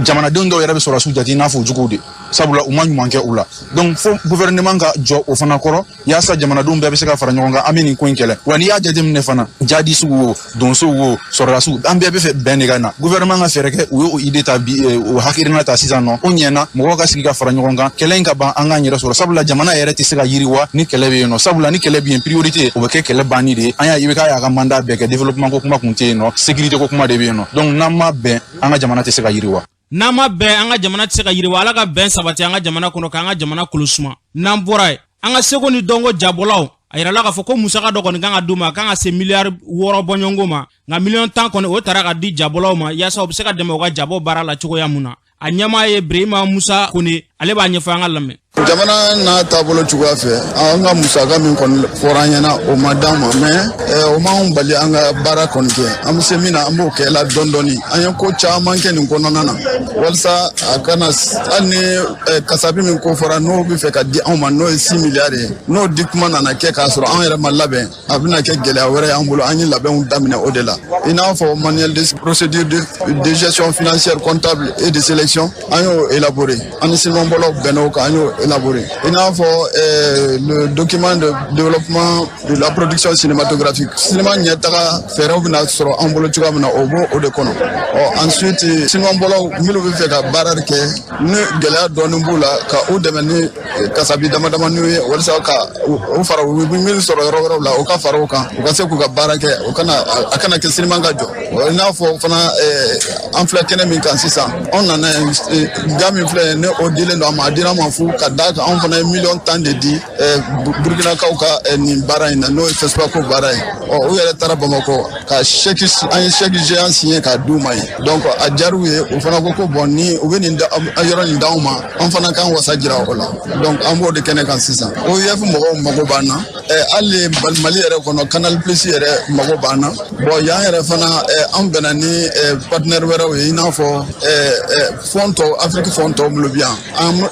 jamanadenw dɔw yɛrɛ bɛ sɔrɔdasiw jate i n'a fɔ juguw de, sabula u ma ɲuman kɛ u la. Donc fo gouvernement ka jɔ o fana kɔrɔ yaasa jamanadenw bɛɛ bɛ se ka fara ɲɔgɔn kan, an bɛ nin ko in kɛlɛ. Wa n'i y'a jateminɛ fana, jadisiw o, donsow o, sɔrɔdasiw, an bɛɛ bɛ fɛ bɛn de ka na. Gouvernement ka fɛɛrɛ kɛ, u ye o idée ta bi, o hakilina ta sisan nɔ, o ɲɛna, mɔgɔw ka sigi ka fara ɲɔgɔn kan, kɛlɛ in ka ban, an k'an yɛrɛ sɔrɔ. Sabula jamana yɛrɛ tɛ se ka yiriwa ni kɛlɛ bɛ yen nɔ, sabula ni kɛlɛ bɛ yen, priorité o bɛ kɛ kɛlɛ banni de ye. An y'a IBK y'a ka mandat bɛɛ kɛ, développement ko kuma kun tɛ yen nɔ, sécurité ko kuma de bɛ yen nɔ. Donc n'an ma bɛn, an ka jamana tɛ se ka yiriwa. N'an ma bɛn, an ka jamana tɛ se ka yiriwa. Ala ka bɛn sabati an ka jamana kɔnɔ, k'an ka jamana kolo suma. N'an bɔra yen, an ka seko ni dɔnko jabɔlaw, a yirala k'a fɔ ko musaka dɔ kɔni kan ka d'u ma, a kan ka se miliyari 6 bɔɲɔgɔnko ma, nka miliyɔn 10 kɔni o tara ka di jabɔlaw ma yaasa u bɛ se ka dɛmɛ u ka jabɔ baara la cogoya mun na. A ɲɛmaa ye Birehima Musa Kone, ale b'a ɲɛfɔ, an ka lamɛn. Jamana n'a taabolo cogoya fɛ, an ka musaka min kɔni fɔra an ɲɛna, o ma d'an ma, mais o m'anw bali an ka baara kɔni kɛ. An bɛ se min na, an b'o kɛ la dɔɔni dɔɔni. An ye ko caman kɛ nin kɔnɔna na walasa a kana, hali ni kasabi min ko fɔra n'o bɛ fɛ ka di anw ma, n'o ye 6 miliyari ye, n'o di kuma nana kɛ k'a sɔrɔ anw yɛrɛ ma labɛn, a bɛna kɛ gɛlɛya wɛrɛ y'an bolo. An ye labɛnw daminɛ o de la, i n'a fɔ manuel de procédure de gestion financière, comptable et de sélection, an y'o élaboré. An ni sinimabɔlaw bɛnna o kan, an y'o élaboré. I n'a fɔ le document de développement de la production cinématographique, cinéma ɲɛtaga fɛɛrɛw bɛna sɔrɔ an bolo cogoya min na, o b'o o de kɔnɔ. Ɔ ensuite, sinimabɔlaw minnu bɛ fɛ ka baara kɛ, ni gɛlɛya dɔɔni b'u la, ka u dɛmɛ ni kasabi dama damani ye, walasa ka u fara u bɛ min sɔrɔ yɔrɔ wɛrɛw la, o ka fara o kan, u ka se k'u ka baara kɛ, o kana a kana kɛ sinima ka jɔ. I n'a fɔ fana, an filɛ kɛnɛ min kan sisan, anw nana ga min filɛ, ne o dilen don an ma, a dira an ma fu, ka d'a kan anw fana ye miliyɔn 10 de di Burkinakaw ka nin baara in na, n'o ye FESPACO baara ye. Ɔ u yɛrɛ taara Bamakɔ ka chèque, an ye chèque géant signé k'a d'u ma yen. Donc a diyar'u ye, u fana ko ko bon, ni u bɛ nin yɔrɔ nin d'anw ma, an fana k'an wasa jira o la. Donc an b'o de kɛnɛ kan sisan. OIF mɔgɔw mago b'an na, hali Mali yɛrɛ kɔnɔ, Canal Plus yɛrɛ mago b'an na. Bon, yan yɛrɛ fana, an bɛnna ni partenaire wɛrɛw ye, i n'a fɔ fonds tɔw, Afiriki fonds tɔw minnu bɛ yan,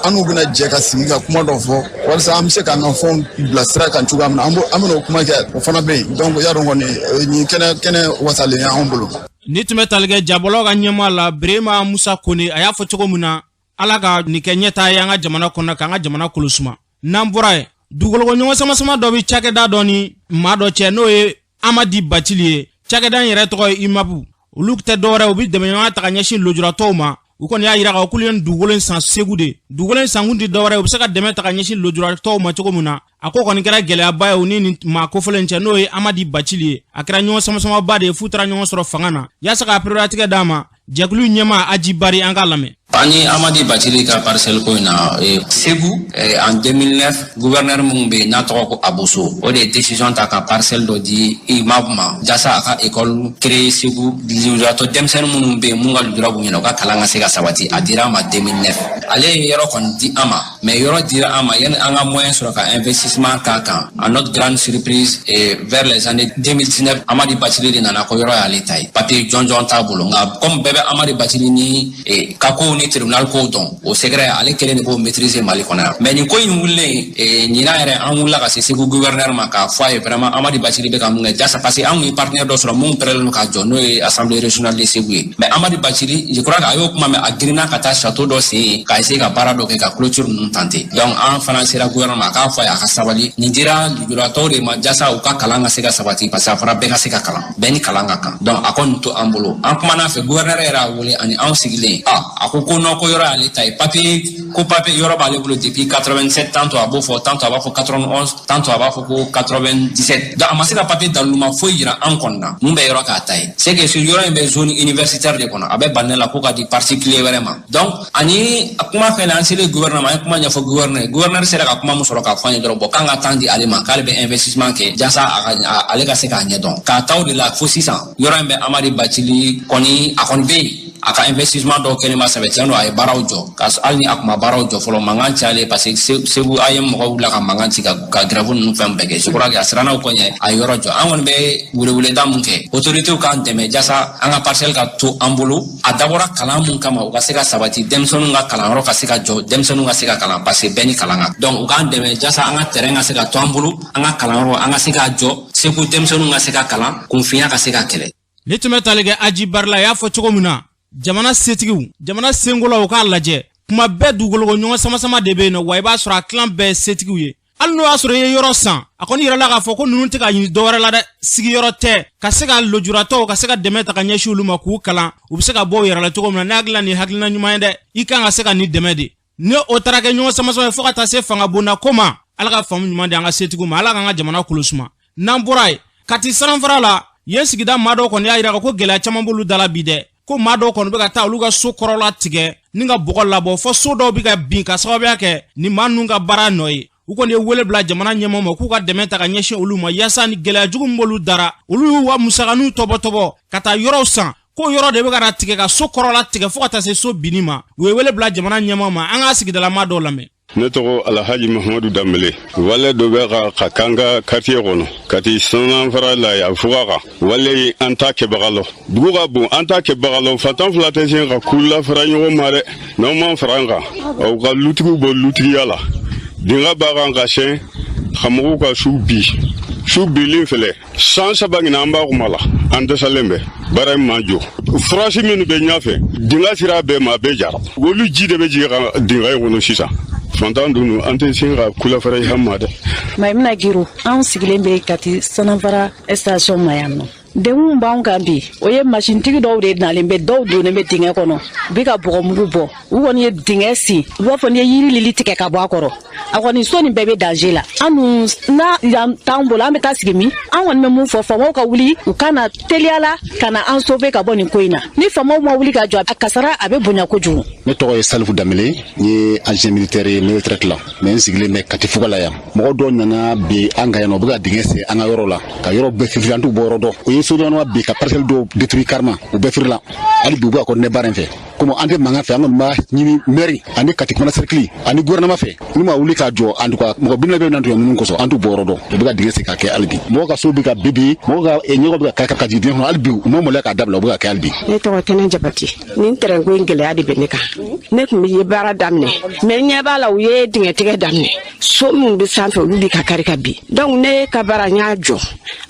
an n'u bɛna jɛ ka sigi ka kuma dɔ fɔ walasa an bɛ se k'an ka fonds bila sira kan cogoya min na. An bɛna o kuma kɛ, o fana bɛ yen. Donc y'a dɔn kɔni, nin kɛnɛ wasalen y'anw bolo. Ni tun bɛ tali kɛ jabɔlaw ka ɲɛmaa la, Birema Musa Kone, a y'a fɔ cogo min na, Ala ka nin kɛ ɲɛtaa ye an ka jamana kɔnɔ, k'an ka jamana kolosuma. N'an bɔra yen, dugukoloko ɲɔgɔn sama-sama dɔ bɛ cakɛda dɔ ni maa dɔ cɛ, n'o ye Amadi Bacili ye. Cakɛda in yɛrɛ tɔgɔ ye IMAP. Olu tɛ dɔwɛrɛ, u bɛ dɛmɛɲɔgɔnya ta ka ɲɛsin lujuratɔw ma. U kɔni y'a yira k'a fɔ k'olu ye nin dugukolo in san Segu de. Dugukolo in sankun tɛ dɔwɛrɛ, u bɛ se ka dɛmɛ ta ka ɲɛsin lujuratɔw ma cogo min na. A ko kɔni kɛra gɛlɛyaba ye u ni nin maa kofɔlen cɛ, n'o ye Amadi Bacili ye. A kɛra ɲɔgɔn sama-samaba de ye f'u taara ɲɔgɔn sɔrɔ fanga na yaasa ka pereperelatigɛ d'a ma. Jɛkulu ɲɛmaa Aji Bari, an k'a lamɛn. An ni Amadi Bacili ka parcelle ko in na, Segu, en 2009, gouverneur mun bɛ yen n'a tɔgɔ ko Aboso, o de ye décision ta ka parcelle dɔ di IMAB ma, jasa a ka école créer Segu, lujuratɔ denmisɛnnin minnu bɛ yen, mun ka lujura b'u ɲɛna, u ka kalan ka se ka sabati. A dira an ma 2009. Ale ye yɔrɔ kɔni di an ma, mais yɔrɔ dira an ma, yanni an ka moyen sɔrɔ ka investissement k'a kan, à notre grande surprise, vers les années 2019, Amadi Bacili de nana ko yɔrɔ y'ale ta ye, papier jɔnjɔn t'a bolo. Nka comme bɛɛ bɛ Amadi Bacili ni ka kow ni tribunal kow dɔn, o secret ale kelen de b'o maîtriser Mali kɔnɔ yan. Mais nin ko in wulilen, ɲinan yɛrɛ, an wulila ka se Segu gouverneur ma k'a fɔ a ye vraiment Amadi Bacili bɛ ka mun kɛ, jasa parce que an kun ye partenaire dɔ sɔrɔ mun pɛrɛlen don ka jɔ, n'o ye assemblée régionale de Segu ye. Mais Amadi Bacili, je crois que a y'o kuma mɛn, a girinna ka taa château dɔ sen yen k'a essayer ka baara dɔ kɛ ka clôture ninnu tenter. Donc an fana sera gouvernement ma a k'a fɔ a ye a ka sabali, nin dira lujuratɔw de ma jasa u ka kalan ka se ka sabati, parce que a fɔra bɛɛ ka se ka kalan, bɛɛ ni kalan ka kan. Donc a kɔni to an bolo, an kumana fɛ, gouverneur yɛrɛ y'a wele ani anw sigilen. A ko ko non, ko yɔrɔ y'ale ta ye, papier ko papier yɔrɔ b'ale bolo depuis 87, tantôt a b'o fɔ, tantôt a b'a fɔ 91, tantôt a b'a fɔ ko 97. Donc a ma se ka papier daliluma foyi yira an kɔni na mun bɛ yɔrɔ k'a ta ye. C'est que sur yɔrɔ in bɛ zone universitaire de kɔnɔ, a bɛ Banɛ la ko ka di particulier wɛrɛ ma. Donc ani kuma fɛn an selen gouvernement, an ye kuma ɲɛfɔ gouverneur, gouverneur sera ka kuma min sɔrɔ k'a fɔ an ye dɔrɔn, bon, k'an ka temps di ale ma, k'ale bɛ investissement kɛ jasa a ka ale ka se k'a ɲɛdɔn. K'a ta o de la fo sisan, yɔrɔ in bɛ Amadi Bacili kɔni, a kɔni bɛ yen, a ka investissement dɔw kɛlen ma sɛbɛ. Tiɲɛ don, a ye baaraw jɔ, ka hali ni a kun ma baaraw jɔ fɔlɔ, mankan cayalen, parce que Segu a ye mɔgɔw wulila ka mankan ci ka grève ninnu fɛn bɛɛ kɛ. Je crois que a siranna o kɔ ɲɛ, a ye yɔrɔ jɔ. An kɔni bɛ weleweleda mun kɛ, autorités k'an dɛmɛ jasa an ka parcelle ka to an bolo. A dabɔra kalan mun kama, u ka se ka sabati, denmisɛnninw ka kalanyɔrɔ ka se ka jɔ, denmisɛnninw ka se ka kalan, parce que bɛɛ ni kalan kan. Donc u k'an dɛmɛ jasa an ka terrain ka se ka to an bolo, an ka kalanyɔrɔ an ka se k'a jɔ, Segu denmisɛnninw ka se ka kalan, kunfinya ka se ka kɛlɛ. Ni tun bɛ tali kɛ Aji Barila, a y'a fɔ cogo min na, jamana setigiw, jamana senkolaw k'a lajɛ, kuma bɛɛ dugukoloko ɲɔgɔn sama-sama de bɛ yen nɔ wa. I b'a sɔrɔ a tilan bɛɛ ye setigiw ye. Hali n'o y'a sɔrɔ i ye yɔrɔ san, a kɔni yɛrɛ la k'a fɔ ko ninnu tɛ ka ɲini dɔwɛrɛ la dɛ, sigiyɔrɔ tɛ, ka se ka lujuratɔw ka se ka dɛmɛ ta ka ɲɛsin olu ma k'u kalan, u bɛ se ka bɔ u yɛrɛ la cogo min na. Ne hakili la, nin ye hakilina ɲuman ye dɛ. I kan ka se ka nin dɛmɛ de, ni o taara kɛ ɲɔgɔn sama-sama ye fo ka taa se fanga bonda ko ma. Ala ka faamu ɲuman di an ka setigiw ma, Ala k'an ka jamana kolosuma. N'an bɔra yen, Kati sanfara la yen, sigida maa dɔw kɔni y'a yira ko gɛlɛya caman b'olu da la bi dɛ, ko maa dɔw kɔni bɛ ka taa olu ka so kɔrɔla tigɛ ni ka bɔgɔ labɔ, fɔ so dɔw bɛ ka bin ka sababuya kɛ ni maa ninnu ka baara nɔ ye. U kɔni ye wele bila jamana ɲɛmaaw ma k'u ka dɛmɛ ta ka ɲɛsin olu ma, yaasa ni gɛlɛya jugu min b'olu dara, olu y'u ka musakaninw tɔbɔtɔbɔ ka taa yɔrɔw san, ko yɔrɔ de bɛ ka na tigɛ ka so kɔrɔla tigɛ fo ka taa se so binni ma. U ye wele bila jamana ɲɛmaaw ma. An k'a sigidalama dɔw lamɛn. Ne tɔgɔ Alhaji Mahamadu Danbele. Wale dɔ bɛ ka k'an ka quartier kɔnɔ, Kati Sananfara la yan fuga kan. Wale ye an t'a kɛbaga lɔ. Dugu ka bon, an t'a kɛbaga lɔ. Fantan fila tɛ se ka kula fara ɲɔgɔn ma dɛ. N'aw ma fara an kan, aw ka lutigiw bɔ lutigiya la. Dingɛ b'a kan ka sɛn, ka mɔgɔw ka su bi. Su bilen filɛ, san 3 ɲinan an b'a kuma la, an dɛsɛlen bɛ. Baara in ma jɔ. Furasi minnu bɛ ɲɛfɛ, dingɛ sira bɛɛ ma, a bɛɛ jara. Olu ji de bɛ jigin ka dingɛ in kɔnɔ sisan. Fantan dunu, an tɛ se ka kula fara i ma dɛ. Maimuna Giro, anw sigilen bɛ Kati Sananfara station ma yan nɔ. Degun b'anw kan bi, o ye masintigi dɔw de nalen bɛ, dɔw donnen bɛ dingɛ kɔnɔ, u bɛ ka bɔgɔmugu bɔ. U kɔni ye dingɛ sen, u b'a fɔ n'i ye yiri lili tigɛ ka bɔ a kɔrɔ, a kɔni so nin bɛɛ bɛ danger la. An dun n'a yan t'an bolo, an bɛ taa sigi min? An kɔni bɛ mun fɔ, faamaw ka wuli, u ka na teliya la ka na an sauver ka bɔ nin ko in na. Ni faamaw ma wuli ka jɔ, a kasara a bɛ bonya kojugu. Ne tɔgɔ ye Salifu Danbele, n ye ancien militaire ye, n bɛ retraite la, mais n sigilen bɛ Kati fuga la yan. Mɔgɔ dɔw nana bi an kan yan nɔ, u bɛ ka dingɛ sen an ka yɔrɔ la, ka yɔrɔ bɛɛ firifiri, an t'u bɔ yɔrɔ dɔn. U ye so dɔɔnin bi ka parcelle dɔw détruire carrément, u bɛɛ firila. Hali bi u bɛ ka continuer baara in fɛ. Komi an tɛ mankan fɛ, an kɔni b'a ɲini maire ani Kati kumana cercle ani gouvernement fɛ, n'u ma wuli k'a jɔ, en tout cas mɔgɔ 40 bɛ na ninnu kosɔn, an t'u bɔ yɔrɔ dɔn. U bɛ ka dingɛ sen k'a kɛ hali bi. Mɔgɔw ka so bɛ ka bibi, mɔgɔw ka ɲɛgɛnw bɛ ka kari ka jigin dingɛ kɔnɔ hali bi, u ma maloya k'a dabila, u bɛ ka kɛ hali bi. Ne tɔgɔ Tɛnɛ Jabati. Nin tɛrɛnko in gɛlɛya de bɛ ne kan. Ne tun bɛ baara daminɛ, mais ɲɛ b'a la u ye dingɛtigɛ daminɛ. So minnu bɛ sanfɛ, olu bɛ ka kari ka bin. Donc ne ka baara n y'a jɔ.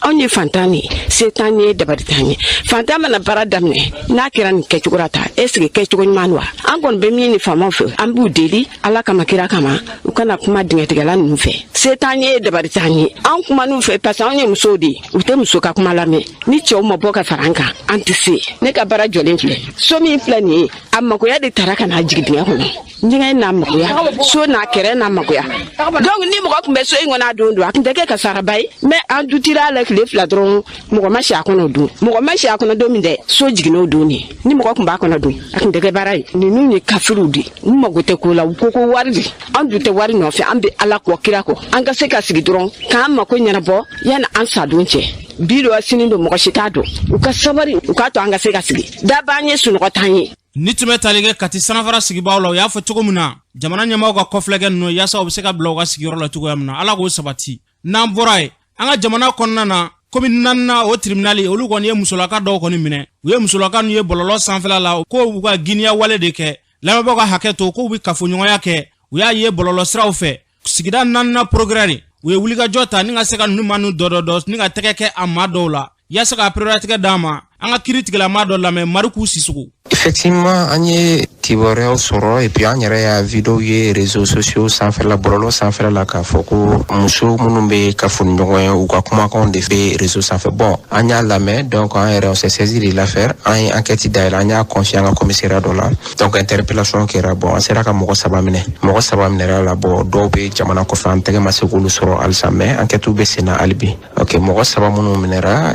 Anw ye fantan de ye, se t'an ye, dabali t'an ye. Fantan mana baara daminɛ, n'a kɛra nin kɛcogo la tan, est ce que kɛcogo ɲuman don wa? An kɔni bɛ min ɲini faamaw fɛ, an b'u deli Ala kama, kira kama, u kana kuma dingɛtigɛla ninnu fɛ. Se t'an ye, dabali t'an ye. An kuman'u fɛ parce que anw ye musow de ye, u tɛ muso ka kuma lamɛn. Ni cɛw ma bɔ ka fara an kan, an tɛ se. Ne ka baara jɔlen filɛ, so min filɛ nin ye, a magoya de taara ka n'a jigin dingɛ kɔnɔ. Ɲɛgɛn n'a magoya, so n'a kɛrɛ n'a magoya. Donc ni mɔgɔ tun bɛ so in kɔnɔ a don don, a tun tɛ kɛ kasaraba ye. Mais an dutira la tile 2 dɔrɔn, mɔgɔ ma si a kɔnɔ dun. Mɔgɔ ma si a kɔnɔ don min dɛ, so jiginn'o don de. Ni mɔgɔ tun b'a kɔnɔ dun, a tun tɛ kɛ baara ye. Ninnu ye kafiriw de, u mago tɛ ko la, u ko ko wari de. An dun tɛ wari nɔfɛ, an bɛ Ala kɔ, kira kɔ. An ka se ka sigi dɔrɔn k'an mako ɲɛnabɔ yanni an sadon cɛ. Bi don sini don, mɔgɔ si t'a dɔn. U ka sabali, u k'a to an ka se ka sigi. Da b'an ye, sunɔgɔ t'an ye. Ni tun bɛ tali kɛ Kati Sanafara sigibaaw la, u y'a fɔ cogo min na, jamana ɲɛmaaw ka kɔfilɛkɛ ninnu yaasa u bɛ se ka bila u ka sigiyɔrɔ la cogoya min na, Ala k'o sabati. N'an bɔra yen, an ka jamana kɔnɔna na, komi naaninan o tribunal, olu kɔni ye musolaka dɔw kɔni minɛ. U ye musolaka ninnu ye bɔlɔlɔ sanfɛla la, ko u ka giniya wale de kɛ. Lamɛnbaaw ka hakɛ to, k'u bɛ kafoɲɔgɔnya kɛ. U y'a ye bɔlɔlɔ siraw fɛ. Sigida naaninan progrès de, u ye wulikajɔ ta ni ka se ka ninnu maa ninnu dɔdɔdɔ ni ka tɛgɛ kɛ a maa dɔw la, yaasa ka pereperelatigɛ d'an ma. An ka kiiri tigilama dɔ lamɛn, Mariku Sisoko. Effectivement, an ye kibaruyaw sɔrɔ et puis an yɛrɛ y'a vidéo ye réseaux sociaux sanfɛla, bɔlɔlɔ sanfɛla la, k'a fɔ ko muso minnu bɛ kafoɲɔgɔn ye, u ka kumakanw de bɛ réseau sanfɛ. Bon, an y'a lamɛn, donc an yɛrɛ, on s'est saisi de l'affaire, an ye enquête dayɛlɛ, an y'a confier an ka commissariat dɔ la. Donc interpellation kɛra. Bon, an sera ka mɔgɔ 3 minɛ. Mɔgɔ 3 minɛra la. Bon, dɔw bɛ jamana kɔfɛ, an tɛgɛ ma se k'olu sɔrɔ halisa, mais enquête bɛ sen na hali bi. Ok, mɔgɔ 3 minnu minɛra,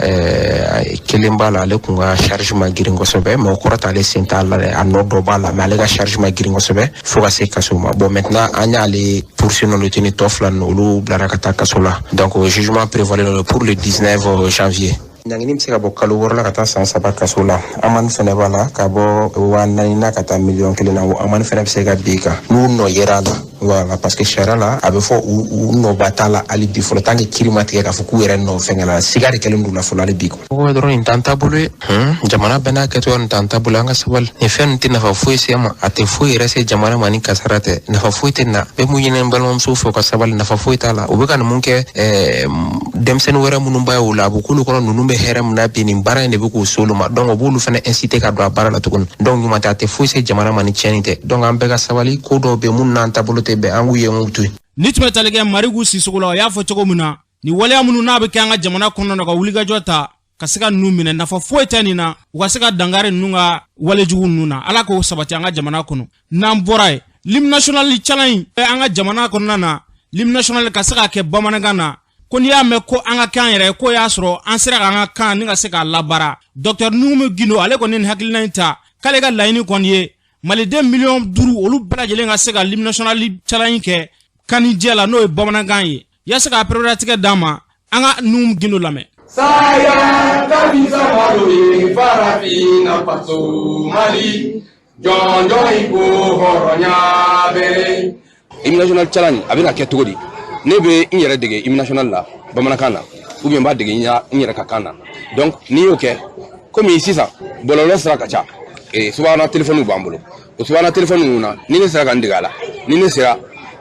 kelen b'a la, ale kun ka charge ma girin kosɛbɛ, mais o kɔrɔ t'ale sen t'a la dɛ, a nɔ dɔ b'a la, mais ale ka charge ma girin kosɛbɛ fo ka se kaso ma. Bon, maintenant an y'ale poursuivre non détenu, tɔ 2 ninnu, olu bilara ka taa kaso la. Donc jugement prévoit pour le 19 janvier. Ɲangini bɛ se ka bɔ kalo 6 la ka taa san 3 kaso la. Amende fɛnɛ b'a la, ka bɔ 4 000 na ka taa 1 miliyɔn na. O amende fɛnɛ bɛ se ka bin kan n'u nɔ yera a la. Voilà, parce que sariya la, a bɛ fɔ u nɔba t'a la hali bi fɔlɔ, tant que kiiri ma tigɛ k'a fɔ k'u yɛrɛ nɔ fɛngɛ la, siga de kɛlen don la fɔlɔ hali bi. Ko dɔrɔn nin t'an taabolo ye. Jamana bɛɛ n'a kɛcogoya, nin t'an taabolo ye. An ka sabali, nin fɛn nin tɛ nafa foyi se ma, a tɛ foyi yɛrɛ se jamana ma, ni kasara tɛ, nafa foyi tɛ na. Bɛ mun ɲini n balimamuso fɛ, u ka sabali, nafa foyi t'a la. U bɛ ka nin mun kɛ, denmisɛnnin wɛrɛ minnu b'a ye o la, a bɛ k'olu kɔnɔ ninnu bɛ hɛrɛ min na bi, nin baara in de bɛ k'u s'olu ma. Donc o b'olu fana inciter ka don a baara la tuguni. Donc ɲuman tɛ, a tɛ foyi se jamana ma ni tiɲɛni tɛ. Donc an bɛɛ ka sabali, ko dɔw bɛ minnu n'an taabolo tɛ bɛn, an k'u ye, k'u to yen. Ni tun bɛ tali kɛ Mariku Sisoko la, o y'a fɔ cogo min na, nin waleya minnu n'a bɛ kɛ an ka jamana kɔnɔna na, ka wulikajɔ ta ka se ka ninnu minɛ, nafa foyi tɛ nin na. U ka se ka dankari ninnu ka walejugu ninnu na, Ala k'o sabati an ka jamana kɔnɔ. N'an bɔra yen, l'hymne national challenge an ka jamana kɔnɔna na, l'hymne national ka se k'a kɛ bamanankan na, ko n'i y'a mɛn ko an ka kan yɛrɛ, k'o y'a sɔrɔ an sera k'an ka kan ni ka se k'a labaara. Docteur Nuhumu Gindo, ale kɔni nin hakilina in ta, k'ale ka laɲini kɔni ye maliden 5 miliyɔn olu bɛɛ lajɛlen ka se ka l'hymne national challenge kɛ kanijɛ la, n'o ye bamanankan ye, yaasa k'a pereperelatigɛ d'an ma. An ka Nuhumu Gindo lamɛn. Saya kabisa malo ye farafinna faso Mali jɔnjɔn i ko hɔrɔnya bere. Hymne national challenge a bɛna kɛ cogo di? Ne bɛ n yɛrɛ dege hymne national la bamanankan na, ou bien n b'a dege n yɛrɛ ka kan na. Donc n'i y'o kɛ, komi sisan bɔlɔlɔ sira ka ca, subahana telefɔniw b'an bolo, o subahana telefɔni ninnu na, ni ne sera ka n dege a la, ni ne sera,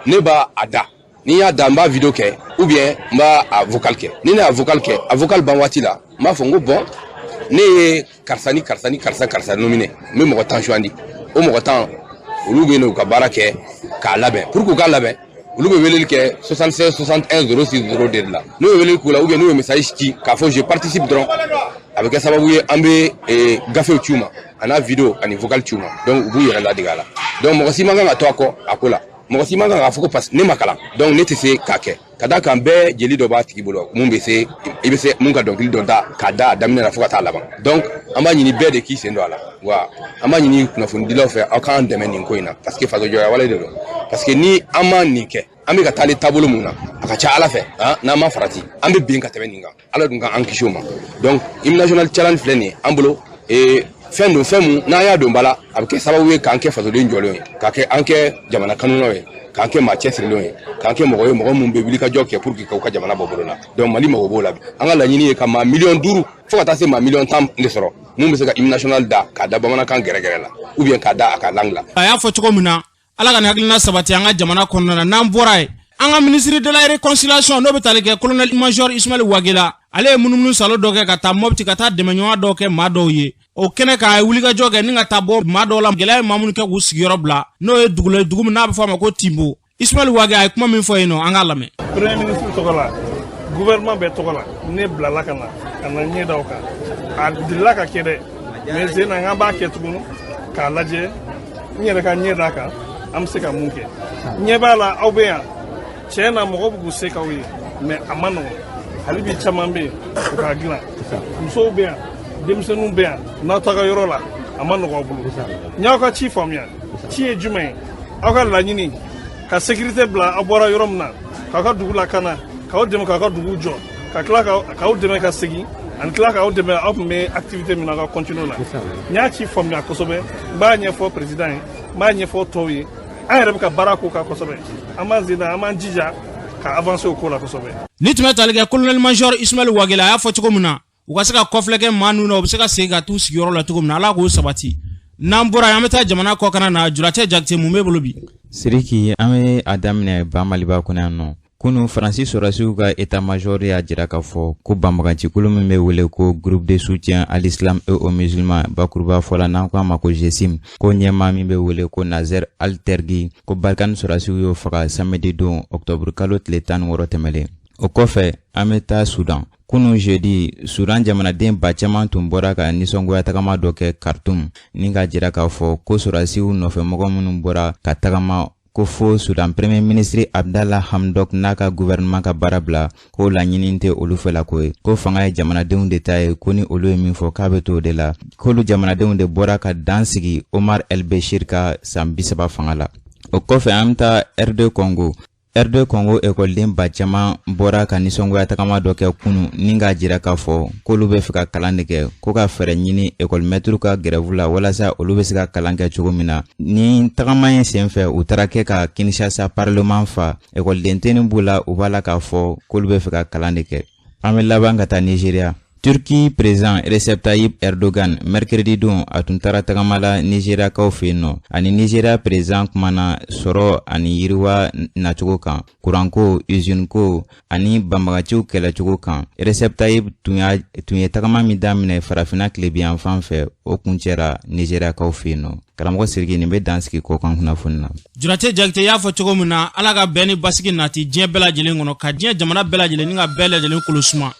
ne b'a a da, ni n y'a da, n b'a vidéo kɛ ou bien n b'a a vocal kɛ. Ni ne y'a vocal kɛ, a vocal ban waati la, n b'a fɔ n ko bon, ne ye karisa ni karisa ni karisa karisa nominé, n bɛ mɔgɔ 10 sugandi. O mɔgɔ 10, olu bɛ n'u ka baara kɛ k'a labɛn. Pour que u k'a labɛn, olu bɛ weleli kɛ 76 61 06 02 de la. N'u ye weleli k'u la, ou bien n'u ye message ci k'a fɔ je participe dɔrɔn, a bɛ kɛ sababu ye an bɛ gafew ci u ma, a n'a vidéo ani vocal ci u ma. Donc u b'u yɛrɛ ladege a la. Donc mɔgɔ si man kan ka to a kɔ a ko la. Mɔgɔ si man kan k'a fɔ ko parce que ne ma kalan, donc ne tɛ se k'a kɛ. Ka d'a kan bɛɛ jeli dɔ b'a tigi bolo, mun bɛ se, i bɛ se mun ka dɔnkili dɔ da k'a da a daminɛ la fo ka taa laban. Donc an b'a ɲini bɛɛ de k'i sen don a la. Wa an b'a ɲini kunnafonidilaw fɛ, aw k'an dɛmɛ nin ko in na, parce que fasojɔya wale de don. Parce que ni an ma nin kɛ, an bɛ ka taa ni taabolo mun na, a ka ca ala fɛ, n'an ma farati, an bɛ bin ka tɛmɛ nin kan. Ala dun k'an kisi o ma. Donc hymne national challenge filɛ nin ye an bolo, fɛn don, fɛn mun n'an y'a don ba la, a bɛ kɛ sababu ye k'an kɛ fasoden jɔlenw ye, k'a kɛ an kɛ jamana kanunaw ye, k'an kɛ maa cɛsirilenw ye, k'an kɛ mɔgɔ ye, mɔgɔ mun bɛ wuli ka jɔ kɛ pour que k'u ka jamana bɔ bolo la. Donc Mali mago b'o la. An ka laɲini ye ka maa 5 miliyɔn fo ka taa se maa 10 miliyɔn de sɔrɔ, mun bɛ se ka hymne national da k'a da bamanankan gɛrɛgɛrɛ la, ou bien k'a da a ka langue la. A y'a fɔ cogo min na, Ala ka nin hakilina sabati an ka jamana kɔnɔna na. N'an bɔra yen, an ka ministre de la réconciliation, n'o bɛ tali kɛ colonel major Ismaël Wagué la, ale ye munumunu salo dɔ kɛ ka taa Mopti, ka taa dɛmɛɲɔgɔn dɔw kɛ maa dɔw ye. O kɛnɛ kan, a ye wulikajɔ kɛ ni ka taa bɔ maa dɔw la, gɛlɛya ye maa minnu kɛ k'u sigiyɔrɔ bila, n'o ye dugu dugu min n'a bɛ fɔ a ma ko Timbo. Ismaël Wagué a ye kuma min fɔ yen nɔ, an k'a lamɛn. Premier ministre tɔgɔ la, gouvernement bɛɛ tɔgɔ la, ne bilala ka na ka na ɲɛ da o kan. A delila ka kɛ dɛ, mais sen na n b'a kɛ tuguni k'a lajɛ n yɛrɛ ka ɲɛ da kan, an bɛ se ka mun kɛ. Ɲɛ b'a la, aw bɛ yan, tiɲɛ na, mɔgɔ bɛ k'u se k'aw ye, mais a ma nɔgɔn. Hali bi caman bɛ yen, u k'a dilan. Musow bɛ yan, denmisɛnninw bɛ yan, n'aw taga yɔrɔ la, a ma nɔgɔn aw bolo. N y'aw ka ci faamuya. Ci ye jumɛn ye? Aw ka laɲini ka sécurité bila aw bɔra yɔrɔ min na, k'aw ka dugu lakana, k'aw dɛmɛ k'aw ka dugu jɔ, ka tila k'aw dɛmɛ ka segin, ani tila k'aw dɛmɛ aw tun bɛ activité min na, aw ka continuer la. N y'a ci faamuya kosɛbɛ. N b'a ɲɛfɔ président ye, n b'a ɲɛfɔ tɔw ye. An yɛrɛ bɛ ka baara k'o kan kosɛbɛ. An b'an sen da, an b'an jija ka avancer o ko la kosɛbɛ. Ni tun bɛ tali kɛ colonel major Ismaël Wagué la, a y'a fɔ cogo min na, u ka se ka kɔfilɛ kɛ maa ninnu na, u bɛ se ka segin ka t'u sigiyɔrɔ la cogo min na. Ala k'o sabati. N'an bɔra yen, an bɛ taa jamana kɔkanna na. Juracɛ Jakite, mun b'e bolo bi? Siriki, an bɛ a daminɛ ba Maliba kɔnɔ yan nɔ. Kunu, Faransi sɔrɔdasiw ka état major y'a jira k'a fɔ ko banbagancikulu min bɛ wele ko Groupe de soutien à l'islam et aux musulmans, bakuruba fɔ la n'an ko a ma ko GSIM, ko ɲɛmaa min bɛ wele ko Naser Al-Tergui, ko Barkhane sɔrɔdasiw y'o faga samedi don, octobre kalo tile 16 tɛmɛlen. O kɔfɛ, an bɛ taa Sudan. Kunu jeudi, Sudan jamanaden ba caman tun bɔra ka nisɔngoya tagama dɔ kɛ Khartoum, ni k'a jira k'a fɔ ko sɔrɔdasiw nɔfɛmɔgɔ minnu bɔra ka tagama ko fo Sudan premier ministre Abdallah Hamdok n'a ka gouvernement ka baara bila, k'o laɲini tɛ olu fɛla ko ye, ko fanga ye jamanadenw de ta ye, ko ni olu ye min fɔ k'a bɛ to o de la, k'olu jamanadenw de bɔra ka dan sigi Omar El Bashir ka san 30 fanga la. O kɔfɛ, an bɛ taa RD Congo. RD Congo ekɔliden ba caman bɔra ka nisɔngoya tagama dɔ kɛ kunu, ni k'a jira k'a fɔ k'olu bɛ fɛ ka kalan de kɛ, ko ka fɛɛrɛ ɲini ekɔlimɛtiriw ka grève la, walasa olu bɛ se ka kalan kɛ cogo min na. Ni tagama in senfɛ, u taara kɛ ka Kinshasa parlement fa. Ekɔliden tenni b'u la, u b'a la k'a fɔ k'olu bɛ fɛ ka kalan de kɛ. An bɛ laban ka taa Nigeria. Turki président Recep Tayyip Erdogan, mercredi don, a tun taara tagama la Nigériakaw fɛ yen nɔ. Ani Nigeria président kumana sɔrɔ ani yiriwa nacogo kan, kuranko, usine ko ani banbagaciw kɛlɛcogo kan. Recep Tayyip tun ye tagama min daminɛ Farafinna tilebiyanfan fɛ, o kuncɛra Nigériakaw fɛ yen nɔ. Karamɔgɔ Siriki, nin bɛ dan sigi kɔkan kunnafoni na. Juracɛ Jakite y'a fɔ cogo min na, Ala ka bɛn ni basigi nati diɲɛ bɛɛ lajɛlen kɔnɔ, ka diɲɛ jamana bɛɛ lajɛlen ni ka bɛɛ lajɛlen kolo suma.